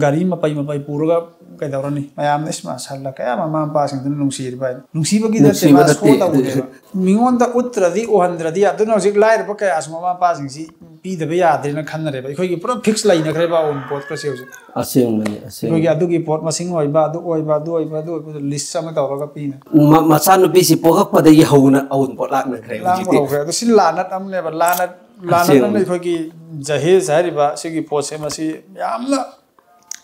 ꯒꯥꯔꯤ ꯃꯄꯩ ꯃꯄꯩ ꯄꯨꯔꯒ ꯀꯩꯗꯧꯔꯅꯤ? ꯃꯌꯥꯝꯅ ꯏꯁ ꯃꯥꯁꯜꯂ ꯀꯌꯥ ꯃꯃꯥ ꯃꯄꯥꯁꯤꯡꯗꯨꯅ ꯅꯨꯡꯁꯤꯔꯤꯕ ꯍꯥꯏꯗꯣ꯫ ꯅꯨꯡꯁꯤꯕꯒꯤ ꯅꯨꯡꯁꯤꯕ ꯅꯠꯇꯦꯕ, ꯅꯠꯇꯦ꯫ ꯁꯣ ꯇꯧꯕꯅꯦꯕ꯫ ꯃꯤꯉꯣꯟꯗ ꯎꯠꯇ꯭ꯔꯗꯤ, ꯎꯍꯟꯗ꯭ꯔꯗꯤ, ꯑꯗꯨꯅ ꯍꯧꯖꯤꯛ ꯂꯥꯏꯔꯕ ꯀꯌꯥꯁꯨ ꯃꯃꯥ ꯃꯄꯥꯁꯤꯡꯁꯤ ꯄꯤꯗꯕ ꯌꯥꯗ꯭ꯔꯦꯅ ꯈꯟꯅꯔꯦꯕ꯫ ꯑꯩꯈꯣꯏꯒꯤ ꯄꯨꯔꯥ ꯐꯤꯛꯁ ꯂꯩꯅꯈ꯭ꯔꯦꯕ ꯑꯎꯟꯄꯣꯠꯀꯁꯦ ꯍꯧꯖꯤꯛ꯫ ꯑꯁꯦꯡꯕꯅꯤ, ꯑꯁꯦꯡꯕꯅꯤ꯫ ꯑꯩꯈꯣꯏꯒꯤ ꯑꯗꯨꯒꯤ ꯄꯣꯠ ꯃꯁꯤꯡ ꯑꯣꯏꯕ, ꯑꯗꯨ ꯑꯣꯏꯕ, ꯑꯗꯨ ꯑꯣꯏꯕ, ꯑꯗꯨ ꯑꯣꯏꯕ, ꯂꯤꯁ ꯑꯃ ꯇꯧꯔꯒ ꯄꯤꯅ꯫ ꯃ-, ꯃꯆꯥꯅꯨꯄꯤꯁꯤ ꯄꯣꯛꯂꯛꯄꯗꯒꯤ ꯍꯧꯅ ꯑꯎꯟꯄꯣꯠ ꯂꯥꯛꯅꯈ꯭ꯔꯦ ꯂꯥꯛꯄ ꯍꯧꯖꯤꯛꯇꯤ꯫ ꯍꯧꯈ꯭ꯔꯦ꯫ ꯑꯗꯨ ꯁꯤ ꯂꯥꯟꯅꯠ ꯑꯃꯅꯦꯕ꯫ ꯂꯥꯟꯅꯠ, ꯂꯥꯟꯅꯠ ꯑꯃꯅ ꯑꯁꯦꯡꯕꯅꯤ꯫ ꯑꯩꯈꯣꯏꯒꯤ ꯖꯍꯦꯖ ꯍꯥꯏꯔꯤꯕ ꯁꯤꯒꯤ ꯄꯣꯠꯁꯦ, ꯃꯁꯤ ꯌꯥꯝꯅ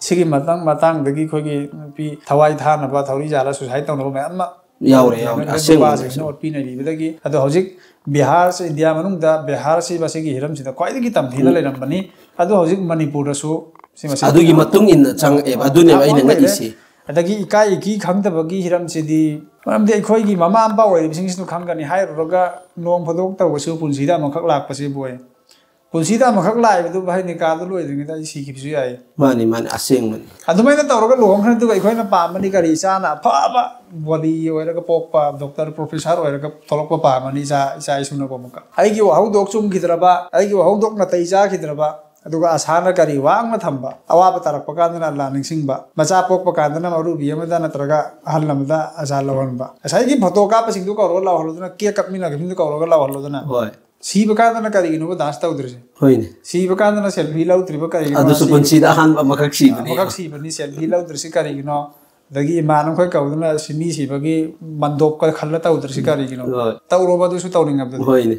ꯁꯤꯒꯤ ꯃꯇꯥꯡ ꯃꯇꯥꯡꯗꯒꯤ ꯑꯩꯈꯣꯏꯒꯤ ꯅꯨꯄꯤ ꯊꯋꯥꯏ ꯊꯥꯅꯕ, ꯊꯧꯔꯤ ꯆꯥꯜꯂ suicide ꯇꯧꯅꯕ ꯃꯌꯥꯝ ꯑꯃ ꯌꯥꯎꯔꯦ, ꯌꯥꯎꯔꯦ꯫ ꯅꯨꯄꯥꯁꯤꯡꯅ ꯑꯁꯦꯡꯕꯅꯤ꯫ ꯑꯣꯠꯄꯤ ꯅꯩꯕꯤꯕꯗꯒꯤ꯫ ꯑꯗꯣ ꯍꯧꯖꯤꯛ ꯕꯤꯍꯥꯔꯁꯤ, ꯏꯟꯗꯤꯌꯥ ꯃꯅꯨꯡꯗ ꯕꯤꯍꯥꯔꯁꯤ ꯃꯁꯤꯒꯤ ꯍꯤꯔꯝꯁꯤꯗ ꯈ꯭ꯋꯥꯏꯗꯒꯤ ꯇꯝꯊꯤꯅ ꯎꯝ꯫ ꯂꯩꯔꯝꯕꯅꯤ꯫ ꯑꯗꯣ ꯍꯧꯖꯤꯛ ꯃꯅꯤꯄꯨꯔꯗꯁꯨ ꯁꯤ ꯃꯁꯤ ꯑꯗꯨꯒꯤ ꯃꯇꯨꯡ ꯏꯟꯅ ꯆꯪꯉꯛꯑꯦꯕ꯫ ꯑꯗꯨꯅꯦꯕ ꯑꯩꯅ ꯌꯥꯝ ꯂꯩꯔꯦ꯫ ꯉꯛꯏꯁꯤ꯫ ꯑꯗꯒꯤ ꯏꯀꯥꯏ ꯏꯀꯤ ꯈꯪꯗꯕꯒꯤ ꯍꯤꯔꯝꯁꯤꯗꯤ, ꯃꯔꯝꯗꯤ ꯑꯩꯈꯣꯏꯒꯤ ꯃꯃꯥ ꯃꯄꯥ ꯑꯣꯏꯔꯤꯕꯁꯤꯡꯁꯤꯅ ꯈꯪꯒꯅꯤ꯫ ꯍꯥꯏꯔꯨꯔꯒ ꯅꯣꯡ ꯐꯥꯗꯣꯛ ꯇꯧꯕꯁꯨ ꯄꯨꯟꯁꯤꯗ ꯑꯃꯈꯛ ꯂꯥꯛꯄꯁꯤꯕꯨ ꯑꯣꯏ꯫ ꯄꯨꯟꯁꯤꯗ ꯑꯃꯈꯛ ꯂꯥꯛꯏꯕꯗꯨꯕꯨ ꯍꯥꯏ ꯅꯤꯀꯥꯗꯨ ꯂꯣꯏꯗ꯭ꯔꯤꯉꯩꯗ ꯑꯩ ꯁꯤꯈꯤꯕꯁꯨ ꯌꯥꯏ꯫ ꯃꯥꯅꯤ, ꯃꯥꯅꯤ, ꯑꯁꯦꯡꯕꯅꯤ꯫ ꯑꯗꯨꯃꯥꯏꯅ ꯇꯧꯔꯒ ꯂꯨꯍꯣꯡꯈ꯭ꯔꯗꯨꯒ ꯑꯩꯈꯣꯏꯅ ꯄꯥꯝꯕꯅꯤ ꯀꯔꯤ? ꯏꯆꯥꯅ ꯑꯐꯕ ꯋꯥꯂꯤ ꯑꯣꯏꯔꯒ ꯄꯣꯛꯄ, ꯗꯣꯛꯇꯔ, ꯄ꯭ꯔꯣꯐꯦꯁꯔ ꯑꯣꯏꯔꯒ ꯊꯣꯛꯂꯛꯄ ꯄꯥꯝꯕꯅꯤ, ꯏꯆꯥ, ꯏꯆꯥ ꯏꯁꯨꯅꯕꯨ ꯑꯃꯨꯛꯀ꯫ ꯑꯩꯒꯤ ꯋꯥꯍꯧꯗꯣꯛ ꯆꯨꯝꯈꯤꯗ꯭ꯔꯕ, ꯑꯩꯒꯤ ꯋꯥꯍꯧꯗꯣꯛ ꯅꯥꯇꯩ ꯆꯥꯈꯤꯗ꯭ꯔꯕ, ꯑꯗꯨꯒ ꯑꯁꯥꯅ ꯀꯔꯤ ꯋꯥꯡꯅ ꯊꯝꯕ, ꯑꯋꯥꯕ ꯇꯥꯔꯛꯄ ꯀꯥꯟꯗꯅ ꯑꯜꯂꯥ ꯅꯤꯡꯁꯤꯡꯕ, ꯃꯆꯥ ꯄꯣꯛꯄ ꯀꯥꯟꯗꯅ ꯃꯧꯔꯨꯕꯤ ꯑꯃꯗ ꯅꯠꯇ꯭ꯔꯒ ꯑꯍꯜ ꯑꯃꯗ ꯑꯖꯥ ꯂꯧꯍꯟꯕ꯫ ꯉꯁꯥꯏꯒꯤ ꯐꯣꯇꯣ ꯀꯥꯞꯄꯁꯤꯡꯗꯨ ꯀꯧꯔꯒ ꯂꯥꯎꯍꯜꯂꯨꯗꯅ, ꯀꯦꯛ ꯀꯛꯃꯤꯟꯅꯈꯤꯕꯗꯨ ꯀꯧꯔꯒ ꯂꯥꯎꯍꯜꯂꯨꯗꯅ꯫ ꯍꯣꯏ꯫ ꯁꯤꯕ ꯀꯥꯟꯗꯅ ꯀꯔꯤꯒꯤꯅꯣꯕ ꯗꯥꯟꯁ ꯇꯧꯗ꯭ꯔꯤꯁꯦ? ꯍꯣꯏꯅꯦ꯫ ꯁꯤꯕ ꯀꯥꯟꯗꯅ ꯁꯦꯜꯐꯤ ꯂꯧꯗ꯭ꯔꯤꯕ ꯀꯔꯤꯒꯤꯅꯣ? ꯑꯗꯨꯁꯨ ꯁꯤ ꯄꯨꯟꯁꯤꯗ ꯑꯍꯥꯟꯕ ꯑꯃꯈꯛ ꯁꯤꯕꯅꯤ꯫ ꯑꯃꯈꯛ ꯁꯤꯕꯅꯤ, ꯁꯦꯜꯐꯤ ꯂꯧꯗ꯭ꯔꯤꯁꯤ ꯀꯔꯤꯒꯤꯅꯣ? ꯑꯗꯒꯤ ꯏꯃꯥꯟꯅꯕꯈꯣꯏ ꯀꯧꯗꯅ ꯁꯤ ꯃꯤ ꯁꯤꯕꯒꯤ ꯃꯟꯗꯣꯞꯀ ꯈꯜꯂ ꯇꯧꯗ꯭ꯔꯤꯁꯤ ꯀꯔꯤꯒꯤꯅꯣ? ꯍꯣꯏ꯫ ꯇꯧꯔꯣꯕ ꯑꯗꯨꯁꯨ ꯇꯧꯅꯤꯡꯉꯕꯗꯨꯗꯤ꯫ ꯍꯣꯏꯅꯦ꯫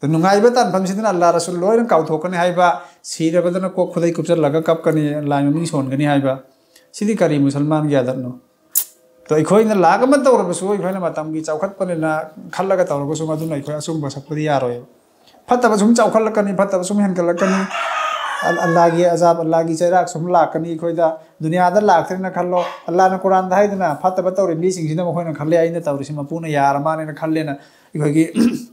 ꯑꯗꯣ ꯅꯨꯡꯉꯥꯏꯕ ꯇꯥꯟꯐꯝꯁꯤꯗꯅ ꯑꯜꯂꯥ ꯔꯁꯨꯜ ꯂꯣꯏꯅ ꯀꯥꯎꯊꯣꯛꯀꯅꯤ ꯍꯥꯏꯕ, ꯁꯤꯔꯕꯗꯅ ꯀꯣꯛ ꯈꯨꯗꯩ ꯀꯨꯞꯁꯜꯂꯒ ꯀꯞꯀꯅꯤ, ꯂꯥꯏ ꯃꯃꯤꯡ ꯁꯣꯟꯒꯅꯤ ꯍꯥꯏꯕ꯫ ꯁꯤꯗꯤ ꯀꯔꯤ ꯃꯨꯁꯜꯃꯥꯟꯒꯤ ꯑꯥꯗꯠꯅꯣ? ꯑꯗꯣ ꯑꯩꯈꯣꯏꯅ ꯂꯥꯛ ꯑꯃ ꯇꯧꯔꯕꯁꯨ, ꯑꯩꯈꯣꯏꯅ ꯃꯇꯝꯒꯤ ꯆꯥꯎꯈꯠꯄꯅꯤꯅ ꯈꯜꯂꯒ ꯇꯧꯔꯒꯁꯨ ꯃꯗꯨꯅ ꯑꯩꯈꯣꯏ ꯑꯆꯨꯝꯕ ꯁꯛꯄꯗꯤ ꯌꯥꯔꯣꯏꯕ꯫ ꯐꯠꯇꯕ ꯁꯨꯝ ꯆꯥꯎꯈꯠꯂꯛꯀꯅꯤ, ꯐꯠꯇꯕ ꯁꯨꯝ ꯍꯦꯟꯒꯠꯂꯛꯀꯅꯤ꯫ ꯑꯜ-, ꯑꯜꯂꯥꯒꯤ ꯑꯖꯥꯕ, ꯑꯜꯂꯥꯒꯤ ꯆꯩꯔꯥꯛ ꯁꯨꯝ ꯂꯥꯛꯀꯅꯤ ꯑꯩꯈꯣꯏꯗ꯫ ꯗꯨꯅꯤꯌꯥꯗ ꯂꯥꯛꯇ꯭ꯔꯦꯅ ꯈꯜꯂꯣ, ꯑꯜꯂꯥꯅ ꯀꯨꯔꯥꯟꯗ ꯍꯥꯏꯗꯅ ꯐꯠꯇꯕ ꯇꯧꯔꯤ ꯃꯤꯁꯤꯡꯁꯤꯅ ꯃꯈꯣꯏꯅ ꯈꯜꯂꯦ ꯑꯩꯅ ꯇꯧꯔꯤꯁꯤ ꯃꯄꯨꯅ ꯌꯥꯔ ꯃꯥꯜꯂꯦꯅ ꯈꯜꯂꯦꯅ꯫ ꯑꯩꯈꯣꯏꯒꯤ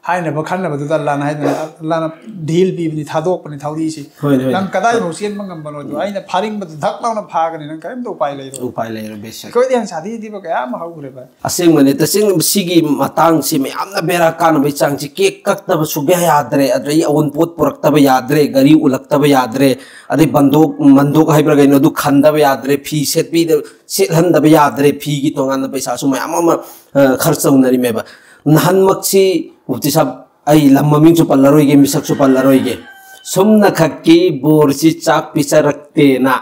ꯍꯥꯏꯅꯕ ꯈꯟꯅꯕꯗꯨꯗ ꯑꯜꯂꯥꯅ ꯍꯥꯏꯗꯅ, ꯑꯜꯂꯥꯅ ꯙꯤꯜ ꯄꯤꯕꯅꯤ, ꯊꯥꯗꯣꯛꯄꯅꯤ ꯊꯧꯔꯤꯁꯤ꯫ ꯍꯣꯏꯅꯦ, ꯍꯣꯏꯅꯦ꯫ ꯅꯪ ꯀꯗꯥꯏꯐꯥꯎ ꯆꯦꯟꯕ ꯉꯝꯕꯅꯣꯗꯣ, ꯑꯩꯅ ꯐꯥꯔꯤꯡꯕꯗ ꯙꯛ ꯂꯥꯎꯅ ꯐꯥꯒꯅꯤ, ꯅꯪ ꯀꯔꯤꯝꯇ ꯎꯄꯥꯏ ꯂꯩꯔꯣꯏ꯫ ꯎꯄꯥꯏ ꯂꯩꯔꯣꯏ, ꯕꯦꯁꯛ꯫ ꯑꯩꯈꯣꯏꯗꯤ ꯌꯥꯝ ꯁꯥꯊꯤ ꯊꯤꯕ ꯀꯌꯥ ꯑꯃ ꯍꯧꯈ꯭ꯔꯦ ꯚꯥꯏ꯫ ꯑꯁꯦꯡꯕꯅꯦ, ꯇꯁꯦꯡꯅ ꯁꯤꯒꯤ ꯃꯇꯥꯡꯁꯤ ꯃꯌꯥꯝꯅ ꯕꯦꯔꯥ ꯀꯥꯟꯅꯕꯒꯤ ꯆꯥꯡꯁꯤ, ꯀꯦꯛ ꯀꯛꯇꯕ ꯁꯨꯡꯌꯥ ꯌꯥꯗ꯭ꯔꯦ, ꯑꯗꯩ ꯑꯑꯣꯟꯄꯣꯠ ꯄꯨꯔꯛꯇꯕ ꯌꯥꯗ꯭ꯔꯦ, ꯒꯥꯔꯤ ꯎꯂꯛꯇꯕ ꯌꯥꯗ꯭ꯔꯦ, ꯑꯗꯩ ꯕꯟꯗꯣꯛ, ꯃꯟꯗꯣꯛ ꯍꯥꯏꯕ꯭ꯔꯥ ꯀꯩꯅꯣ, ꯑꯗꯨ ꯈꯟꯗꯕ ꯌꯥꯗ꯭ꯔꯦ, ꯐꯤ ꯁꯦꯠꯄꯤꯗ-, ꯁꯦꯠꯍꯟꯗꯕ ꯌꯥꯗ꯭ꯔꯦ, ꯐꯤꯒꯤ ꯇꯣꯉꯥꯟꯅ ꯄꯩꯁꯥꯁꯨ ꯃꯌꯥꯝ ꯑꯃ, ꯑ, ꯈꯔꯆ ꯇꯧꯅꯔꯤꯃꯦꯕ꯫ ꯅꯍꯥꯟꯃꯛꯁꯤ ꯃꯨꯐꯇꯤ ꯁꯥꯍꯕ, ꯑꯩ ꯂꯝ ꯃꯃꯤꯡꯁꯨ ꯄꯜꯂꯔꯣꯏꯒꯦ, ꯃꯤꯁꯛꯁꯨ ꯄꯜꯂꯔꯣꯏꯒꯦ, ꯁꯨꯝꯅꯈꯛꯀꯤ ꯕꯣꯔꯁꯤ ꯆꯥꯛ ꯄꯤꯖꯔꯛꯇꯦꯅ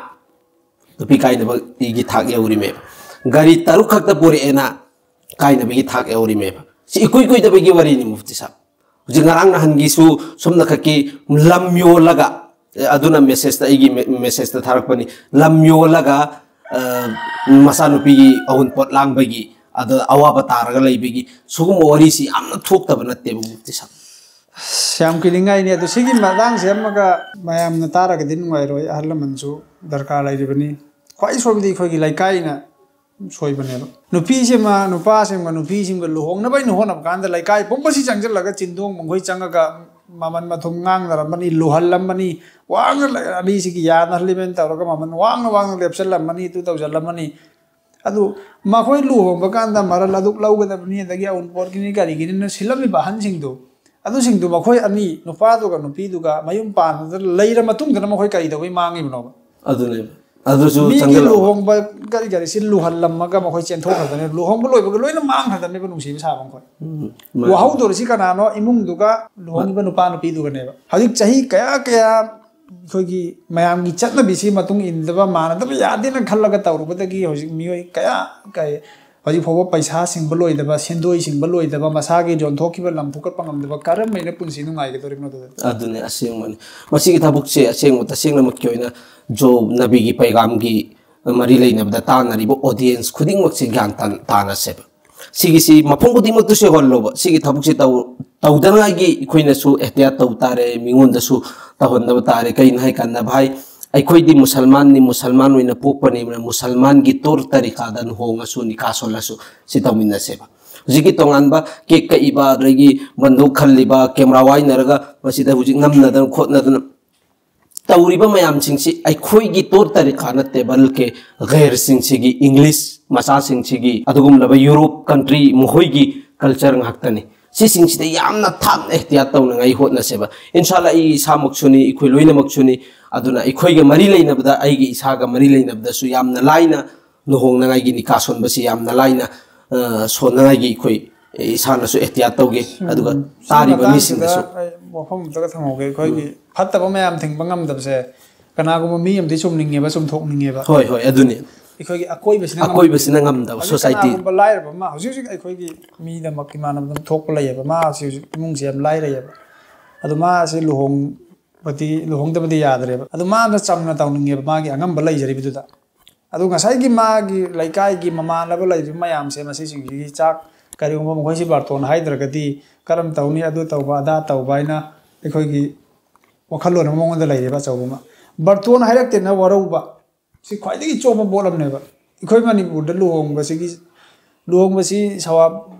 ꯅꯨꯄꯤ ꯀꯥꯏꯅꯕꯒꯤ ꯊꯥꯛ ꯌꯧꯔꯤꯃꯦꯕ꯫ ꯒꯥꯔꯤ ꯇꯔꯨꯛ ꯈꯛꯇ ꯄꯨꯔꯛꯑꯦꯅ ꯀꯥꯏꯅꯕꯒꯤ ꯊꯥꯛ ꯌꯧꯔꯤꯃꯦꯕ꯫ ꯁꯤ ꯏꯀꯨꯏ ꯀꯨꯏꯗꯕꯒꯤ ꯋꯥꯔꯤꯅꯤ ꯃꯨꯐꯇꯤ ꯁꯥꯍꯕ꯫ ꯍꯧꯖꯤꯛ ꯉꯔꯥꯡ ꯅꯍꯥꯟꯒꯤꯁꯨ ꯁꯨꯝꯅꯈꯛꯀꯤ ꯂꯝ ꯌꯣꯜꯂꯒ ꯑꯗꯨꯅ ꯃꯦꯁꯦꯖꯇ, ꯑꯩꯒꯤ ꯃꯦ-, ꯃꯦꯁꯦꯖꯇ ꯊꯥꯔꯛꯄꯅꯤ꯫ ꯂꯝ ꯌꯣꯜꯂꯒ, ꯑ, ꯃꯆꯥꯅꯨꯄꯤꯒꯤ ꯑꯎꯟꯄꯣꯠ ꯂꯥꯡꯕꯒꯤ, ꯑꯗ ꯑꯋꯥꯕ ꯇꯥꯔꯒ ꯂꯩꯕꯒꯤ ꯁꯤꯒꯨꯝꯕ ꯋꯥꯔꯤꯁꯤ ꯌꯥꯝꯅ ꯊꯣꯛꯇꯕ ꯅꯠꯇꯦꯕ, ꯃꯨꯐꯇꯤ ꯁꯥꯍꯕ꯫ ꯑꯁ, ꯌꯥꯝ ꯀꯤꯅꯤꯡꯉꯥꯏꯅꯤ꯫ ꯑꯗꯣ ꯁꯤꯒꯤ ꯃꯇꯥꯡꯁꯦ ꯑꯃꯒ ꯃꯌꯥꯝꯅ ꯇꯥꯔꯒꯗꯤ ꯅꯨꯡꯉꯥꯏꯔꯣꯏ, ꯑꯍꯜ ꯂꯃꯟꯁꯨ ꯗꯔꯀꯥꯔ ꯂꯩꯔꯤꯕꯅꯤ꯫ ꯈ꯭ꯋꯥꯏ ꯁꯣꯏꯕꯗꯤ ꯑꯩꯈꯣꯏꯒꯤ ꯂꯩꯀꯥꯏꯅ ꯁꯣꯏꯕꯅꯦꯕ꯫ ꯅꯨꯄꯤꯁꯤꯃ ꯅꯨꯄꯥꯁꯤꯃ ꯅꯨꯄꯤꯁꯤꯃꯒ ꯂꯨꯍꯣꯡꯅꯕ ꯑꯩꯅ ꯍꯣꯠꯅꯕ ꯀꯥꯟꯗ ꯂꯩꯀꯥꯏ ꯄꯨꯝꯕꯁꯤ ꯆꯪꯁꯤꯜꯂꯒ ꯆꯤꯟꯗꯣꯡ ꯃꯈꯣꯏ ꯆꯪꯉꯒ ꯃꯃꯟ ꯃꯊꯨꯝ ꯉꯥꯡꯅꯔꯝꯃꯅꯤ, ꯂꯨꯍꯜꯂꯝꯃꯅꯤ, ꯋꯥꯡꯅ ꯂꯩ-, ꯑꯅꯤꯁꯤꯒꯤ ꯌꯥꯅꯍꯜꯂꯤꯕꯅ ꯇꯧꯔꯒ ꯃꯃꯟ ꯋꯥꯡꯅ ꯋꯥꯡꯅ ꯂꯦꯞꯁꯤꯜꯂꯝꯃꯅꯤ, ꯑꯗꯨ ꯇꯧꯁꯤꯜꯂꯝꯃꯅꯤ꯫ ꯑꯗꯨ ꯃꯈꯣꯏ ꯂꯨꯍꯣꯡꯕ ꯀꯥꯟꯗ ꯃꯔꯜ ꯑꯗꯨꯛ ꯂꯧꯒꯗꯕꯅꯤ, ꯑꯗꯒꯤ ꯑꯎꯟꯄꯣꯠꯀꯤꯅꯤ ꯀꯔꯤꯒꯤꯅꯤꯅ ꯁꯤꯜꯂꯝꯃꯤꯕ ꯑꯍꯟꯁꯤꯡꯗꯣ, ꯑꯗꯨꯁꯤꯡꯗꯨ ꯃꯈꯣꯏ ꯑꯅꯤ, ꯅꯨꯄꯥꯗꯨꯒ ꯅꯨꯄꯤꯗꯨꯒ ꯃꯌꯨꯝ ꯄꯥꯟꯕꯗ ꯂꯩꯔ ꯃꯇꯨꯡꯗꯅ ꯃꯈꯣꯏ ꯀꯔꯤ ꯇꯧꯕꯩ ꯃꯥꯡꯉꯤꯕꯅꯣꯕ? ꯑꯗꯨꯅꯦꯕ꯫ ꯑꯗꯨꯁꯨ ꯃꯤꯒꯤ ꯆꯪꯁꯤꯜꯂꯛꯑꯣ꯫ ꯂꯨꯍꯣꯡꯕ ꯀꯔꯤ ꯀꯔꯤꯁꯤ ꯂꯨꯍꯜꯂꯝꯃꯒ ꯃꯈꯣꯏ ꯆꯦꯟꯊꯣꯛꯈ꯭ꯔꯗꯕꯅꯦꯕ, ꯂꯨꯍꯣꯡꯕ ꯂꯣꯏꯕꯒ ꯂꯣꯏꯅ ꯃꯥꯡꯈ꯭ꯔꯗꯕꯅꯦꯕ, ꯅꯨꯡꯁꯤꯕ ꯁꯥꯕ ꯃꯈꯣꯏ꯫ ꯎꯝ, ꯃꯥꯅꯦ꯫ ꯋꯥꯍꯧꯗꯣꯔꯤꯁꯤ ꯀꯅꯥꯅꯣ? ꯏꯃꯨꯡꯗꯨꯒ ꯂꯨꯍꯣꯡꯉꯤꯕ ꯅꯨꯄꯥ ꯅꯨꯄꯤꯗꯨꯒꯅꯦꯕ꯫ ꯍꯧꯖꯤꯛ ꯆꯍꯤ ꯀꯌꯥ ꯀꯌꯥ ꯑꯩꯈꯣꯏꯒꯤ ꯃꯌꯥꯝꯒꯤ ꯆꯠꯅꯕꯤꯁꯤ ꯃꯇꯨꯡ ꯏꯟꯗꯕ, ꯃꯥꯟꯅꯗꯕ ꯌꯥꯗꯦꯅ ꯈꯜꯂꯒ ꯇꯧꯔꯨꯕꯗꯒꯤ ꯍꯧꯖꯤꯛ ꯃꯤꯑꯣꯏ ꯀꯌꯥ ꯀꯩ ꯍꯧꯖꯤꯛ ꯐꯥꯎꯕ ꯄꯩꯁꯥ ꯁꯤꯡꯕ ꯂꯣꯏꯗꯕ, ꯁꯦꯟꯗꯣꯏ ꯁꯤꯡꯕ ꯂꯣꯏꯗꯕ, ꯃꯁꯥꯒꯤ ꯌꯣꯟꯊꯣꯛꯈꯤꯕ ꯂꯝ ꯐꯨꯀꯠꯄ ꯉꯝꯗꯕ ꯀꯔꯝꯕ ꯄꯨꯟꯁꯤ ꯅꯨꯡꯉꯥꯏꯒꯗꯧꯔꯤꯕꯅꯣ ꯑꯗꯨꯗ? ꯑꯗꯨꯅꯦ ꯑꯁꯦꯡꯕꯅꯤ꯫ ꯃꯁꯤꯒꯤ ꯊꯕꯛꯁꯦ ꯑꯁꯦꯡꯕ, ꯇꯁꯦꯡꯅꯃꯛꯀꯤ ꯑꯣꯏꯅ ꯖꯣꯕ ꯅꯕꯤꯒꯤ ꯄꯩꯒꯥꯝꯒꯤ ꯃꯔꯤ ꯂꯩꯅꯕꯗ ꯇꯥꯟꯅꯔꯤꯕ ꯑꯣꯗꯤꯌꯦꯟꯁ ꯈꯨꯗꯤꯡꯃꯛꯁꯦ ꯒ꯭ꯌꯥꯟ ꯇꯥꯟ-, ꯇꯥꯟꯅꯁꯦꯕ꯫ ꯁꯤꯒꯤꯁꯤ ꯃꯐꯝ ꯈꯨꯗꯤꯡꯃꯛꯇꯁꯨ ꯌꯧꯍꯜꯂꯣꯕ꯫ ꯁꯤꯒꯤ ꯊꯕꯛꯁꯦ ꯇꯧ-, ꯇꯧꯗꯅꯉꯥꯏꯒꯤ ꯑꯩꯈꯣꯏꯅꯁꯨ ꯑꯦꯍꯇꯤꯌꯥꯠ ꯇꯧ ꯇꯥꯔꯦ, ꯃꯤꯉꯣꯟꯗꯁꯨ ꯇꯧꯍꯟꯗꯕ ꯇꯥꯔꯦ꯫ ꯀꯩꯅꯣ ꯍꯥꯏꯀꯥꯟꯗ, ꯚꯥꯏ, ꯑꯩꯈꯣꯏꯗꯤ ꯃꯨꯁꯜꯃꯥꯟꯅꯤ, ꯃꯨꯁꯜꯃꯥꯟ ꯑꯣꯏꯅ ꯄꯣꯛꯄꯅꯤꯅ ꯃꯨꯁꯜꯃꯥꯟꯒꯤ ꯇꯣꯔ ꯇꯔꯤꯀꯥꯗ ꯂꯨꯍꯣꯡꯉꯁꯨ, ꯅꯤꯀꯥ ꯁꯣꯜꯂꯁꯨ, ꯁꯤ ꯇꯧꯃꯤꯟꯅꯁꯦꯕ꯫ ꯍꯧꯖꯤꯛꯀꯤ ꯇꯣꯉꯥꯟꯕ ꯀꯦꯛ ꯀꯛꯏꯕ, ꯑꯗꯒꯤ ꯕꯟꯗꯨꯛ ꯈꯜꯂꯤꯕ, ꯀꯦꯃꯦꯔꯥ ꯋꯥꯏꯅꯔꯒ ꯃꯁꯤꯗ ꯍꯧꯖꯤꯛ ꯅꯝꯅꯗꯅ ꯈꯣꯠꯅꯗꯅ ꯇꯧꯔꯤꯕ ꯃꯌꯥꯝꯁꯤꯡꯁꯤ ꯑꯩꯈꯣꯏꯒꯤ ꯇꯣꯔ ꯇꯔꯤꯀꯥ ꯅꯠꯇꯦ, ꯕꯜꯀꯦ ꯒꯩꯔꯁꯤꯡꯁꯤꯒꯤ, ꯏꯪꯂꯤꯁ ꯃꯆꯥꯁꯤꯡꯁꯤꯒꯤ, ꯑꯗꯨꯒꯨꯝꯂꯕ ꯌꯨꯔꯣꯞ ꯀꯟꯇ꯭ꯔꯤ ꯃꯈꯣꯏꯒꯤ ꯀꯜꯆꯔ ꯉꯥꯛꯇꯅꯤ꯫ ꯁꯤꯁꯤꯡꯁꯤꯗ ꯌꯥꯝꯅ ꯊꯥꯞꯅ ꯑꯦꯍꯇꯤꯌꯥꯠ ꯇꯧꯅꯉꯥꯏ ꯍꯣꯠꯅꯁꯦꯕ꯫ ꯏꯟꯁꯥꯜꯂꯥ, ꯑꯩ ꯏꯁꯥꯃꯛꯁꯨꯅꯤ, ꯑꯩꯈꯣꯏ ꯂꯣꯏꯅꯃꯛꯁꯨꯅꯤ꯫ ꯑꯗꯨꯅ ꯑꯩꯈꯣꯏꯒ ꯃꯔꯤ ꯂꯩꯅꯕꯗ, ꯑꯩꯒꯤ ꯏꯁꯥꯒ ꯃꯔꯤ ꯂꯩꯅꯕꯗꯁꯨ ꯌꯥꯝꯅ ꯂꯥꯏꯅ ꯂꯨꯍꯣꯡꯅꯉꯥꯏꯒꯤ, ꯅꯤꯀꯥ ꯁꯣꯟꯕꯁꯤ ꯌꯥꯝꯅ ꯂꯥꯏꯅ, ꯑ, ꯁꯣꯟꯅꯉꯥꯏꯒꯤ ꯑꯩꯈꯣꯏ ꯏꯁꯥꯅꯁꯨ ꯑꯦꯍꯇꯤꯌꯥꯠ ꯇꯧꯒꯦ꯫ ꯑꯗꯨꯒ ꯁꯤꯒꯤ ꯇꯥꯔꯤꯕ ꯃꯇꯥꯡꯁꯤꯗ ꯃꯤꯁꯤꯡꯗꯁꯨ꯫ ꯑꯩ ꯋꯥꯐꯝ ꯑꯝꯇꯒ ꯊꯝꯍꯧꯒꯦ꯫ ꯑꯩꯈꯣꯏꯒꯤ ꯐꯠꯇꯕ ꯃꯌꯥꯝ ꯊꯤꯡꯕ ꯉꯝꯗꯕꯁꯦ, ꯀꯅꯥꯒꯨꯝꯕ ꯃꯤ ꯑꯃꯗꯤ ꯆꯨꯝꯅꯤꯡꯉꯦꯕ, ꯆꯨꯝꯊꯣꯛꯅꯤꯡꯉꯦꯕ꯫ ꯍꯣꯏ, ꯍꯣꯏ, ꯑꯗꯨꯅꯤ꯫ ꯑꯩꯈꯣꯏꯒꯤ ꯑꯀꯣꯏꯕꯁꯤꯅ ꯉꯝꯗꯕ꯫ ꯑꯀꯣꯏꯕꯁꯤꯅ ꯉꯝꯗꯕ, ꯍꯧꯖꯤꯛ ꯁꯣꯁꯥꯏꯇꯤ꯫ ꯀꯅꯥꯒꯨꯝꯕ ꯂꯥꯏꯔꯕ ꯑꯃ, ꯍꯧꯖꯤꯛ ꯍꯧꯖꯤꯛ ꯑꯩꯈꯣꯏꯒꯤ ꯃꯤꯗꯃꯛ, ꯏꯃꯥꯟꯅꯕꯗ ꯊꯣꯛꯄ ꯂꯩꯌꯦꯕ, ꯃꯥ ꯍꯧꯖꯤꯛ ꯍꯧꯖꯤꯛ ꯏꯃꯨꯡꯁꯦ ꯌꯥꯝ ꯂꯥꯏꯔꯩꯌꯦꯕ꯫ ꯑꯗꯣ ꯃꯥꯁꯦ ꯂꯨꯍꯣꯡꯕ ꯂꯨꯍꯣꯡꯗꯕꯗꯤ ꯌꯥꯗ꯭ꯔꯦꯕ꯫ ꯑꯗꯨ ꯃꯥꯅ ꯆꯝꯅ ꯇꯧꯅꯤꯡꯉꯦꯕ, ꯃꯥꯒꯤ ꯑꯉꯝꯕ ꯂꯩꯖꯔꯤꯕꯗꯨꯗ꯫ ꯑꯗꯨ ꯉꯁꯥꯏꯒꯤ ꯃꯥꯒꯤ ꯂꯩꯀꯥꯏꯒꯤ ꯃꯃꯥꯟꯅꯕ ꯂꯩꯔꯤꯕ ꯃꯌꯥꯝꯁꯦ, ꯃꯁꯤꯁꯤꯡꯁꯤꯒꯤ ꯆꯥꯛ, ꯀꯔꯤꯒꯨꯝꯕ ꯃꯈꯣꯏꯁꯤ ꯕꯥꯔꯇꯣꯟ ꯍꯥꯏꯗ꯭ꯔꯒꯗꯤ ꯀꯔꯝ ꯇꯧꯅꯤ, ꯑꯗꯨ ꯇꯧꯕ ꯑꯗꯥ ꯇꯧꯕ ꯍꯥꯏꯅ ꯑꯩꯈꯣꯏꯒꯤ ꯋꯥꯈꯜꯂꯣꯟ ꯑꯃ ꯃꯉꯣꯟꯗ ꯂꯩꯔꯦꯕ ꯑꯆꯧꯕ ꯑꯃ꯫ ꯕꯥꯔꯇꯣꯟ ꯍꯥꯏꯔꯛꯇꯦꯅ ꯋꯥꯔꯧꯕ, ꯁꯤ ꯈ꯭ꯋꯥꯏꯗꯒꯤ ꯆꯣꯞꯄ ꯄꯣꯠ ꯑꯃꯅꯦꯕ꯫ ꯑꯩꯈꯣꯏ ꯃꯅꯤꯄꯨꯔꯗ ꯂꯨꯍꯣꯡꯕꯁꯤꯒꯤ, ꯂꯨꯍꯣꯡꯕꯁꯤ ꯁꯋꯥꯞ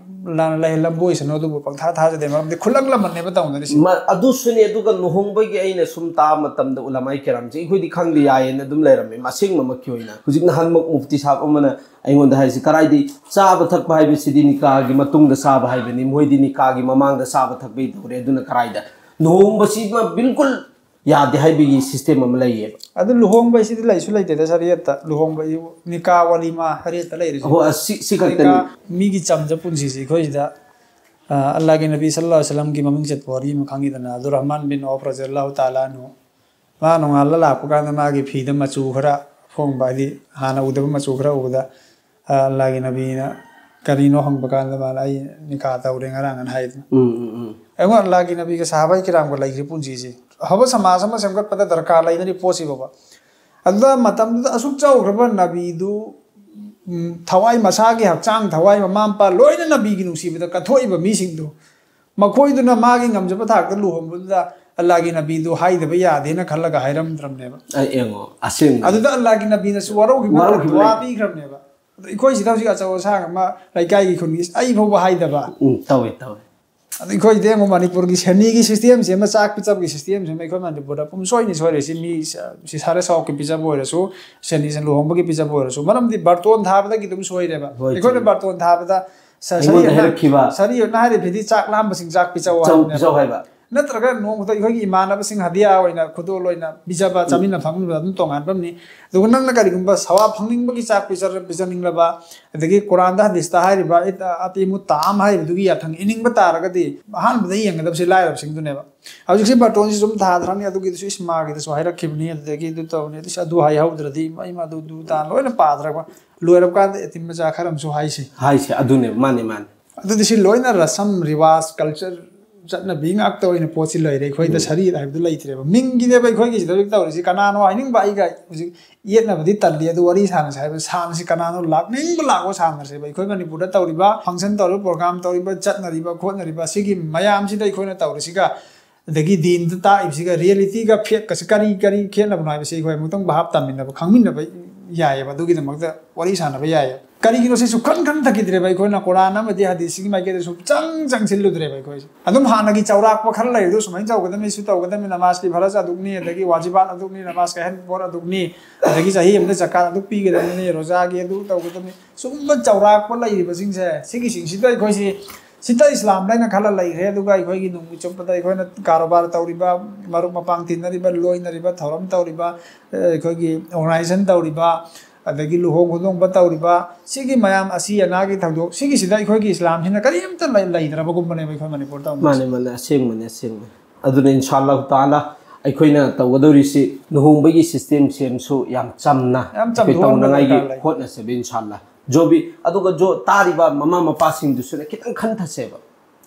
ꯂꯥꯟꯅ ꯂꯩꯍꯜꯂꯝꯕ ꯑꯣꯏꯁꯅꯨ, ꯑꯗꯨꯕꯨ ꯄꯪꯊꯥ ꯊꯥꯖꯗꯦ, ꯃꯔꯝꯗꯤ ꯈꯨꯂꯪ ꯂꯃꯟꯅꯦꯕ ꯇꯧꯅꯔꯤꯁꯤ꯫ ꯃ-, ꯑꯗꯨꯁꯨꯅꯦ꯫ ꯑꯗꯨꯒ ꯂꯨꯍꯣꯡꯕꯒꯤ ꯑꯩꯅ ꯁꯨꯝ ꯇꯥꯕ ꯃꯇꯝꯗ ꯎꯂꯃꯥꯏ ꯀꯦꯔꯥꯝꯁꯦ ꯑꯩꯈꯣꯏꯗꯤ ꯈꯪꯗꯦ ꯌꯥꯏꯌꯦꯅ ꯑꯗꯨꯝ ꯂꯩꯔꯝꯃꯦ꯫ ꯑꯁꯦꯡꯕꯃꯛꯀꯤ ꯑꯣꯏꯅ ꯍꯧꯖꯤꯛ ꯅꯍꯥꯟꯃꯛ ꯃꯨꯐꯇꯤ ꯁꯥꯍꯕ ꯑꯃꯅ ꯑꯩꯉꯣꯟꯗ ꯍꯥꯏꯁꯤ, ꯀꯔꯥꯏꯗꯤ ꯆꯥꯕ ꯊꯛꯄ ꯍꯥꯏꯕꯁꯤꯗꯤ ꯅꯤꯀꯥꯒꯤ ꯃꯇꯨꯡꯗ ꯆꯥꯕ ꯍꯥꯏꯕꯅꯤ, ꯃꯣꯏꯗꯤ ꯅꯤꯀꯥꯒꯤ ꯃꯃꯥꯡꯗ ꯆꯥꯕ ꯊꯛꯄꯩ ꯇꯧꯔꯦ, ꯑꯗꯨꯅ ꯀꯔꯥꯏꯗ ꯂꯨꯍꯣꯡꯕꯁꯤꯃ ꯕꯤꯜꯀꯨꯜ ꯌꯥꯗꯦ ꯍꯥꯏꯕꯒꯤ ꯁꯤꯁꯇꯦꯝ ꯑꯃ ꯂꯩꯌꯦꯕ꯫ ꯑꯗꯨ ꯂꯨꯍꯣꯡꯕ ꯍꯥꯏꯁꯤꯗꯤ ꯂꯩꯁꯨ ꯂꯩꯇꯦꯗ ꯁꯔꯤꯌꯠꯇ꯫ ꯂꯨꯍꯣꯡꯕ ꯍꯥꯏꯕꯨ ꯅꯤꯀꯥ ꯋꯥꯂꯤꯃꯥ ꯁꯔꯤꯌꯠꯇ ꯂꯩꯔꯤꯁꯤ꯫ ꯍꯣꯏ, ꯑꯁꯤ-, ꯁꯤ ꯈꯛꯇꯅꯤ꯫ ꯅꯤꯀꯥ, ꯃꯤꯒꯤ ꯆꯝꯖ ꯄꯨꯟꯁꯤꯁꯤ ꯑꯩꯈꯣꯏꯁꯤꯗ, ꯑ, ꯑꯜꯂꯥꯒꯤ ꯅꯕꯤ ꯁꯜꯂꯜꯂꯥꯍꯨ ꯑꯂꯩꯍꯤ ꯋꯥꯁꯜꯂꯝꯒꯤ ꯃꯃꯤꯡ ꯆꯠꯄ ꯋꯥꯔꯤ ꯑꯃ ꯈꯪꯉꯤꯗꯅ, ꯑꯕꯗꯨꯔ ꯔꯍꯃꯥꯟ ꯕꯤꯟ ꯑꯧꯐ ꯔꯖꯤꯌꯜꯂꯥꯍꯨ ꯇꯥꯂꯥ ꯑꯟꯍꯨ꯫ ꯃꯥ ꯅꯣꯡꯉꯥꯜꯂ ꯂꯥꯛꯄ ꯀꯥꯟꯗ ꯃꯥꯒꯤ ꯐꯤꯗ ꯃꯆꯨ ꯈꯔ ꯑꯍꯣꯡꯕ, ꯍꯥꯏꯗꯤ ꯍꯥꯟꯅ ꯎꯗꯕ ꯃꯆꯨ ꯈꯔ ꯎꯕꯗ, ꯑ, ꯑꯜꯂꯥꯒꯤ ꯅꯕꯤꯅ ꯀꯔꯤꯅꯣ ꯍꯪꯕ ꯀꯥꯟꯗ ꯃꯥꯅ "ꯑꯩ ꯅꯤꯀꯥ ꯇꯧꯔꯦ ꯉꯔꯥꯡ" ꯑꯅ ꯍꯥꯏꯗꯅ꯫ ꯎꯝ, ꯎꯝ, ꯎꯝ꯫ ꯑꯩꯉꯣꯟꯗ ꯑꯜꯂꯥꯒꯤ ꯅꯕꯤꯒ ꯁꯍꯥꯕꯥꯏ ꯀꯤꯔꯥꯝꯒ ꯂꯩꯈ꯭ꯔꯤ ꯄꯨꯟꯁꯤꯁꯦ꯫ ꯑꯐꯕ ꯁꯃꯥꯖ ꯑꯃ ꯁꯦꯝꯒꯠꯄꯗ ꯗꯔꯀꯥꯔ ꯂꯩꯅꯔꯤ ꯄꯣꯠꯁꯤꯕꯣꯕ꯫ ꯑꯗꯨꯗ ꯃꯇꯝꯗꯨꯗ ꯑꯁꯨꯛ ꯆꯥꯎꯈ꯭ꯔꯕ ꯅꯕꯤꯗꯨ, ꯎꯝ, ꯊꯋꯥꯏ, ꯃꯁꯥꯒꯤ ꯍꯛꯆꯥꯡ, ꯊꯋꯥꯏ, ꯃꯃꯥ ꯃꯄꯥ ꯂꯣꯏꯅ ꯅꯕꯤꯒꯤ ꯅꯨꯡꯁꯤꯕꯗ ꯀꯠꯊꯣꯛꯏꯕ ꯃꯤꯁꯤꯡꯗꯨ, ꯃꯈꯣꯏꯗꯨꯅ ꯃꯥꯒꯤ ꯉꯝꯖꯕ ꯊꯥꯛꯇ ꯂꯨꯍꯣꯡꯕꯗꯨꯗ ꯑꯜꯂꯥꯒꯤ ꯅꯕꯤꯗꯨ ꯍꯥꯏꯗꯕ ꯌꯥꯗꯦꯅ ꯈꯜꯂꯒ ꯍꯥꯏꯔꯝꯗ꯭ꯔꯕꯅꯦꯕ꯫ ꯑ, ꯌꯦꯡꯉꯣ, ꯑꯁꯦꯡꯕ꯫ ꯑꯗꯨꯗ ꯑꯜꯂꯥꯒꯤ ꯅꯕꯤꯅꯁꯨ ꯋꯥꯔꯧꯈꯤꯕ, ꯋꯥꯔꯧꯈꯤꯕ ꯗꯨꯋꯥ ꯂꯩ꯫ ꯄꯤꯈ꯭ꯔꯕꯅꯦꯕ꯫ ꯑꯗꯣ ꯑꯩꯈꯣꯏꯁꯤꯗ ꯍꯧꯖꯤꯛ ꯑꯆꯧ ꯑꯁꯥꯡ ꯑꯃ ꯂꯩꯀꯥꯏꯒꯤ ꯈꯨꯟꯒꯤ ꯑꯩ ꯐꯥꯎꯕ ꯍꯥꯏꯗꯕ꯫ ꯎꯝ, ꯇꯧꯋꯦ, ꯇꯧꯋꯦ꯫ ꯑꯗꯣ ꯑꯩꯈꯣꯏꯗꯤ ꯑꯃꯨꯛ ꯃꯅꯤꯄꯨꯔꯒꯤ ꯁꯦꯅꯤꯒꯤ ꯁꯤꯁꯇꯦꯝꯁꯦ ꯑꯃ, ꯆꯥꯛ ꯄꯤꯖꯕꯒꯤ ꯁꯤꯁꯇꯦꯝꯁꯦ ꯑꯃ ꯑꯩꯈꯣꯏ ꯃꯅꯤꯄꯨꯔꯗ ꯄꯨꯝꯁꯣꯏꯅꯤ ꯁꯣꯏꯔꯦ꯫ ꯁꯤ ꯃꯤ ꯁ-, ꯁꯤ ꯁꯥꯔꯦ ꯁꯥꯎꯛꯀꯤ ꯄꯤꯖꯕ ꯑꯣꯏꯔꯁꯨ, ꯁꯦꯅꯤꯁꯤꯅ ꯂꯨꯍꯣꯡꯕꯒꯤ ꯄꯤꯖꯕ ꯑꯣꯏꯔꯁꯨ, ꯃꯔꯝꯗꯤ ꯕꯥꯔꯇꯣꯟ ꯊꯥꯕꯗꯒꯤ ꯑꯗꯨꯝ ꯁꯣꯏꯔꯦꯕ꯫ ꯍꯣꯏ, ꯑꯩꯈꯣꯏꯅ ꯆꯨꯝꯃꯤ꯫ ꯕꯥꯔꯇꯣꯟ ꯊꯥꯕꯗ ꯁ-, ꯑꯩꯉꯣꯟꯗ ꯁꯔꯤꯌꯠꯅ, ꯍꯥꯏꯔꯛꯈꯤꯕ꯫ ꯁꯔꯤꯌꯠꯅ ꯍꯥꯏꯔꯤꯕꯗꯤ ꯆꯥꯛ ꯂꯥꯝꯕꯁꯤꯡ ꯆꯥꯛ ꯄꯤꯖꯧ ꯆꯧ ꯍꯥꯏꯕꯅꯦꯕ꯫ ꯄꯤꯖꯧ ꯍꯥꯏꯕ꯫ ꯅꯠꯇ꯭ꯔꯒ ꯅꯣꯡꯃꯗ ꯑꯩꯈꯣꯏꯒꯤ ꯏꯃꯥꯟꯅꯕꯁꯤꯡ ꯍꯗꯤꯌꯥ ꯑꯣꯏꯅ, ꯈꯨꯗꯣꯜ ꯑꯣꯏꯅ ꯄꯤꯖꯕ, ꯎꯝ꯫ ꯆꯥꯃꯤꯟꯅ ꯊꯛꯃꯤꯟꯅꯕ ꯑꯗꯨꯝ ꯇꯣꯉꯥꯟꯕ ꯑꯃꯅꯤ꯫ ꯑꯗꯨꯒ ꯅꯪꯅ ꯀꯔꯤꯒꯨꯝꯕ ꯁꯋꯥꯕ ꯐꯪꯅꯤꯡꯕꯒꯤ ꯆꯥꯛ ꯄꯤꯖꯔ-, ꯄꯤꯖꯅꯤꯡꯂꯕ, ꯑꯗꯒꯤ ꯀꯨꯔꯥꯟꯗ ꯍꯗꯤꯁꯇ ꯍꯥꯏꯔꯤꯕ ꯏꯠ-, ꯑꯇꯤꯃꯨ ꯇꯥꯝ ꯍꯥꯏꯔꯤꯕꯗꯨꯒꯤ ꯌꯥꯊꯪ ꯏꯅꯤꯡꯕ ꯇꯥꯔꯒꯗꯤ ꯑꯍꯥꯟꯕꯗ ꯌꯦꯡꯒꯗꯕꯁꯤ ꯂꯥꯏꯔꯕꯁꯤꯡꯗꯨꯅꯦꯕ꯫ ꯍꯧꯖꯤꯛꯁꯤ ꯕꯥꯔꯇꯣꯟꯁꯤ ꯁꯨꯝ ꯊꯥꯗ꯭ꯔꯅꯤ, ꯑꯗꯨꯒꯤꯗꯨꯁꯨ ꯏꯁ ꯃꯥꯒꯤꯗꯁꯨ ꯍꯥꯏꯔꯛꯈꯤꯕꯅꯤ, ꯑꯗꯨꯗꯒꯤ ꯑꯗꯨ ꯇꯧꯕꯅꯤ, ꯑꯗꯨ ꯍꯥꯏꯍꯧꯗ꯭ꯔꯗꯤ ꯏꯃꯥ, ꯏꯃꯥ, ꯑꯗꯨ, ꯑꯗꯨ ꯇꯥ ꯂꯣꯏꯅ ꯄꯥꯗ꯭ꯔꯒ ꯂꯣꯏꯔꯕ ꯀꯥꯟꯗ ꯑꯦꯇꯤꯝ ꯃꯆꯥ ꯈꯔ ꯑꯃꯁꯨ ꯍꯥꯏꯁꯤ꯫ ꯍꯥꯏꯁꯤ, ꯑꯗꯨꯅꯦ, ꯃꯥꯅꯦ, ꯃꯥꯅꯦ꯫ ꯑꯗꯨꯗꯤ ꯁꯤ ꯂꯣꯏꯅ ꯔꯁꯝ, ꯔꯤꯋꯥꯖ, ꯀꯜꯆꯔ, ꯆꯠꯅꯕꯤ ꯉꯥꯛꯇ ꯑꯣꯏꯅ ꯄꯣꯠꯁꯤ ꯂꯩꯔꯦ꯫ ꯑꯩꯈꯣꯏꯗ ꯎꯝ꯫ ꯁꯔꯤꯌꯠ ꯍꯥꯏꯕꯗꯨ ꯂꯩꯇ꯭ꯔꯦꯕ꯫ ꯃꯤꯡꯒꯤꯅꯦꯕ ꯑꯩꯈꯣꯏꯒꯤꯁꯤꯗ ꯍꯧꯖꯤꯛ ꯇꯧꯔꯤꯁꯤ꯫ ꯀꯅꯥꯅꯣ ꯍꯥꯏꯅꯤꯡꯕ ꯑꯩꯒ ꯍꯧꯖꯤꯛ ꯌꯦꯠꯅꯕꯗꯤ ꯇꯜꯂꯤ, ꯑꯗꯨ ꯋꯥꯔꯤ ꯁꯥꯟꯅꯁꯦ ꯍꯥꯏꯕ ꯁꯥꯟꯅꯁꯤ꯫ ꯀꯅꯥꯅꯣ ꯂꯥꯛꯅꯤꯡꯕ ꯂꯥꯛꯑꯣ ꯁꯥꯟꯅꯁꯦꯕ꯫ ꯑꯩꯈꯣꯏ ꯃꯅꯤꯄꯨꯔꯗ ꯇꯧꯔꯤꯕ function ꯇꯧꯔꯤꯕ, program ꯇꯧꯔꯤꯕ, ꯆꯠꯅꯔꯤꯕ ꯈꯣꯠꯅꯔꯤꯕ ꯁꯤꯒꯤ ꯃꯌꯥꯝꯁꯤꯗ ꯑꯩꯈꯣꯏꯅ ꯇꯧꯔꯤꯁꯤꯒ ꯑꯗꯒꯤ ꯗꯤꯟꯗ ꯇꯥꯛꯏꯕꯁꯤꯒ reality ꯒ fake ꯀꯁꯤ ꯀꯔꯤ ꯀꯔꯤ ꯈꯦꯠꯅꯕꯅꯣ ꯍꯥꯏꯕꯁꯤ ꯑꯩꯈꯣꯏ ꯑꯃꯨꯛꯇꯪ ꯚꯥꯞ ꯇꯥꯃꯤꯟꯅꯕ, ꯈꯪꯃꯤꯟꯅꯕ ꯌꯥꯏꯑꯕ꯫ ꯑꯗꯨꯒꯤꯗꯃꯛꯇ ꯋꯥꯔꯤ ꯁꯥꯟꯅꯕ ꯌꯥꯏꯑꯕ꯫ ꯀꯔꯤꯒꯤꯅꯣ ꯁꯤ ꯁꯨꯛꯈꯟ ꯈꯟꯊꯈꯤꯗ꯭ꯔꯦꯕ꯫ ꯑꯩꯈꯣꯏꯅ ꯀꯨꯔꯥꯟ ꯑꯃꯗꯤ ꯍꯗꯤꯁꯁꯤꯒꯤ ꯃꯥꯏꯀꯩꯗ ꯁꯨꯛꯆꯪ ꯆꯪꯁꯤꯜꯂꯨꯗ꯭ꯔꯦꯕ꯫ ꯑꯩꯈꯣꯏꯁꯦ ꯑꯗꯨꯝ ꯍꯥꯟꯅꯒꯤ ꯆꯥꯎꯔꯥꯛꯄ ꯈꯔ ꯂꯩꯕꯗꯣ ꯁꯨꯃꯥꯏꯅ ꯇꯧꯒꯗꯕꯅꯤ, ꯁꯤ ꯇꯧꯒꯗꯕꯅꯤ, ꯅꯃꯥꯖꯀꯤ ꯐꯔꯖ ꯑꯗꯨꯛꯅꯤ, ꯑꯗꯒꯤ ꯋꯥꯖꯤꯕꯥꯠ ꯑꯗꯨꯛꯅꯤ, ꯅꯃꯥꯖ ꯀꯥꯏꯍꯟ ꯄꯣꯠ ꯑꯗꯨꯛꯅꯤ, ꯑꯗꯒꯤ ꯆꯍꯤ ꯑꯃꯗ ꯖꯀꯥꯠ ꯑꯗꯨꯛ ꯄꯤꯒꯗꯕꯅꯤ, ꯔꯣꯖꯥꯒꯤ ꯑꯗꯨ ꯇꯧꯒꯗꯕꯅꯤ, ꯁꯨꯝꯕ ꯆꯥꯎꯔꯥꯛꯄ ꯂꯩꯔꯤꯕꯁꯤꯡꯁꯦ, ꯁꯤꯒꯤꯁꯤꯡꯁꯤꯗ ꯑꯩꯈꯣꯏꯁꯤ ꯁꯤꯗ ꯏꯁꯂꯥꯝ ꯂꯩꯅ ꯈꯜꯂ ꯂꯩꯈ꯭ꯔꯦ꯫ ꯑꯗꯨꯒ ꯑꯩꯈꯣꯏꯒꯤ ꯅꯣꯡꯃ ꯆꯨꯞꯄꯗ ꯑꯩꯈꯣꯏꯅ ꯀꯥꯔꯣꯕꯥꯔ ꯇꯧꯔꯤꯕ, ꯃꯔꯨꯞ ꯃꯄꯥꯡ ꯇꯤꯟꯅꯔꯤꯕ, ꯂꯣꯏꯅꯔꯤꯕ, ꯊꯧꯔꯝ ꯇꯧꯔꯤꯕ, ꯑꯩꯈꯣꯏꯒꯤ organization ꯇꯧꯔꯤꯕ, ꯑꯗꯒꯤ ꯂꯨꯍꯣꯡ ꯈꯣꯡꯗꯣꯡꯕ ꯇꯧꯔꯤꯕ, ꯁꯤꯒꯤ ꯃꯌꯥꯝ ꯑꯁꯤ ꯑꯅꯥꯒꯤ ꯊꯧꯗꯣꯛ ꯁꯤꯒꯤꯁꯤꯗ ꯑꯩꯈꯣꯏꯒꯤ ꯏꯁꯂꯥꯝꯁꯤꯅ ꯀꯔꯤꯝꯇ ꯂꯩ-, ꯂꯩꯇ꯭ꯔꯕꯒꯨꯝꯕꯅꯦꯕ ꯑꯩꯈꯣꯏ ꯃꯅꯤꯄꯨꯔꯗ ꯇꯧꯔꯤꯁꯦ꯫ ꯃꯥꯅꯦ, ꯃꯥꯅꯦ, ꯑꯁꯦꯡꯕꯅꯦ, ꯑꯁꯦꯡꯕꯅꯦ꯫ ꯑꯗꯨꯅ ꯏꯟꯁꯥ ꯑꯜꯂꯥꯍꯨ ꯇꯥꯂꯥ ꯑꯩꯈꯣꯏꯅ ꯇꯧꯒꯗꯧꯔꯤꯁꯤ ꯂꯨꯍꯣꯡꯕꯒꯤ system ꯁꯦꯝꯁꯨ ꯌꯥꯝ ꯆꯝꯅ ꯌꯥꯝ ꯑꯩꯈꯣꯏ ꯆꯝꯊꯣꯛꯍꯟꯕ ꯇꯧꯅꯉꯥꯏꯒꯤ ꯗꯔꯀꯥꯔ ꯂꯩ꯫ ꯍꯣꯠꯅꯁꯦꯕ ꯏꯟꯁꯥ ꯑꯜꯂꯥ꯫ ꯖꯣꯕꯤ, ꯑꯗꯨꯒ ꯖꯣ ꯇꯥꯔꯤꯕ ꯃꯃꯥ ꯃꯄꯥꯁꯤꯡꯗꯨꯁꯨꯅꯦ ꯈꯤꯇꯪ ꯈꯟꯊꯁꯦꯕ,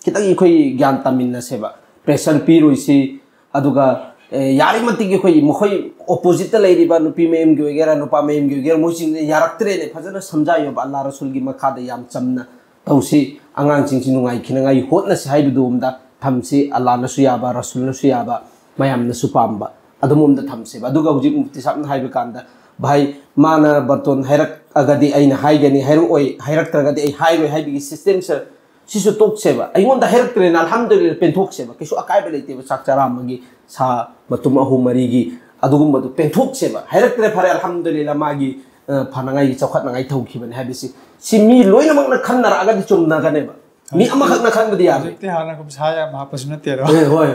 ꯈꯤꯇꯪ ꯑꯩꯈꯣꯏ ꯒ꯭ꯌꯥꯟ ꯇꯥꯃꯤꯟꯅꯁꯦꯕ꯫ Pressure ꯄꯤꯔꯣꯏꯁꯤ, ꯑꯗꯨꯒ ꯑꯦ, ꯌꯥꯔꯤꯃꯇꯤꯛ ꯑꯩꯈꯣꯏ ꯃꯈꯣꯏ opposite ꯇ ꯂꯩꯔꯤꯕ ꯅꯨꯄꯤ ꯃꯌꯨꯝꯒꯤ ꯑꯣꯏꯒꯦꯔꯥ ꯅꯨꯄꯥ ꯃꯌꯨꯝꯒꯤ ꯑꯣꯏꯒꯦꯔꯥ ꯃꯣꯏꯁꯤꯡꯁꯦ ꯌꯥꯔꯛꯇ꯭ꯔꯦꯅꯦ, ꯐꯖꯅ ꯁꯝꯖꯥꯏꯌꯣꯕ, ꯑꯜꯂꯥ ꯔꯁꯨꯜꯒꯤ ꯃꯈꯥꯗ ꯌꯥꯝ ꯆꯝꯅ ꯇꯧꯁꯤ, ꯑꯉꯥꯡꯁꯤꯡꯁꯤ ꯅꯨꯡꯉꯥꯏꯈꯤꯅꯉꯥꯏ ꯍꯣꯠꯅꯁꯤ ꯍꯥꯏꯕꯗꯨꯝꯗ ꯊꯝꯁꯤ꯫ ꯑꯜꯂꯥꯅꯁꯨ ꯌꯥꯕ, ꯔꯁꯨꯜꯅꯁꯨ ꯌꯥꯕ, ꯃꯌꯥꯝꯅꯁꯨ ꯄꯥꯝꯕ ꯑꯗꯨꯝ ꯑꯝꯗ ꯊꯝꯁꯦꯕ꯫ ꯑꯗꯨꯒ ꯍꯧꯖꯤꯛ ꯃꯨꯐꯇꯤ ꯁꯥꯍꯕꯅ ꯍꯥꯏꯕ ꯀꯥꯟꯗ, ꯚꯥꯏ, ꯃꯥꯅ ꯕꯔꯇꯣꯟ ꯍꯥꯏꯔꯛꯑꯒꯗꯤ ꯑꯩꯅ ꯍꯥꯏꯒꯅꯤ, ꯍꯥꯏꯔꯛꯑꯣꯏ, ꯍꯥꯏꯔꯛꯇ꯭ꯔꯒꯗꯤ ꯑꯩ ꯍꯥꯏꯔꯣꯏ ꯍꯥꯏꯕꯒꯤ system ꯁꯦ ꯁꯤꯁꯨ ꯇꯣꯛꯁꯦꯕ꯫ ꯑꯩꯉꯣꯟꯗ ꯍꯥꯏꯔꯛꯇ꯭ꯔꯦꯅ ꯑꯜꯍꯝꯗꯨꯂꯤꯜꯂꯥ ꯄꯦꯟꯊꯣꯛꯁꯦꯕ꯫ ꯀꯩꯁꯨ ꯑꯀꯥꯏꯕ ꯂꯩꯇꯦꯕ꯫ ꯆꯥꯛ ꯆꯔꯥ ꯑꯃꯒꯤ ꯁꯥ ꯃꯇꯨꯝ ꯑꯍꯨꯝ ꯃꯔꯤꯒꯤ ꯑꯗꯨꯒꯨꯝꯕꯗꯨ ꯄꯦꯟꯊꯣꯛꯁꯦꯕ꯫ ꯍꯥꯏꯔꯛꯇ꯭ꯔꯦ, ꯐꯔꯦ, ꯑꯜꯍꯝꯗꯨꯂꯤꯜꯂꯥ ꯃꯥꯒꯤ, ꯑ, ꯐꯅꯉꯥꯏꯒꯤ ꯆꯥꯎꯈꯠꯅꯉꯥꯏ ꯇꯧꯈꯤꯕꯅꯦ ꯍꯥꯏꯕꯁꯤ꯫ ꯁꯤ ꯃꯤ ꯂꯣꯏꯅꯃꯛꯅ ꯈꯟꯅꯔꯛꯑꯒꯗꯤ ꯆꯨꯝꯅꯒꯅꯦꯕ꯫ ꯃꯤ ꯑꯃꯈꯛꯅ ꯈꯟꯕꯗꯤ ꯌꯥꯔꯣꯏ꯫ ꯍꯧꯖꯤꯛꯇꯤ ꯍꯥꯟꯅꯒꯨꯝ ꯁꯥ ꯌꯥꯝ ꯍꯥꯞꯄꯁꯨ ꯅꯠꯇꯦꯗꯣ꯫ ꯑꯦ, ꯍꯣꯏ꯫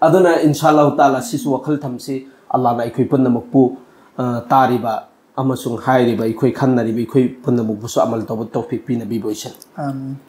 ꯑꯗꯨꯅ ꯏꯟꯁꯥ ꯑꯜꯂꯥꯍꯨ ꯇꯥꯂꯥ ꯁꯤꯁꯨ ꯋꯥꯈꯜ ꯊꯝꯁꯤ꯫ ꯑꯜꯂꯥꯍꯅ ꯑꯩꯈꯣꯏ ꯄꯨꯝꯅꯃꯛꯄꯨ, ꯑ, ꯇꯥꯔꯤꯕ ꯑꯃꯁꯨꯡ ꯍꯥꯏꯔꯤꯕ ꯑꯩꯈꯣꯏ ꯈꯟꯅꯔꯤꯕ ꯑꯩꯈꯣꯏ ꯄꯨꯝꯅꯃꯛꯄꯨꯁꯨ ꯑꯃꯜ ꯇꯧꯕ ꯇꯧꯐꯤꯛ ꯄꯤꯅꯕꯤꯕ ꯑꯣꯏꯁꯅꯨ꯫ ꯑꯥꯃꯤꯟ꯫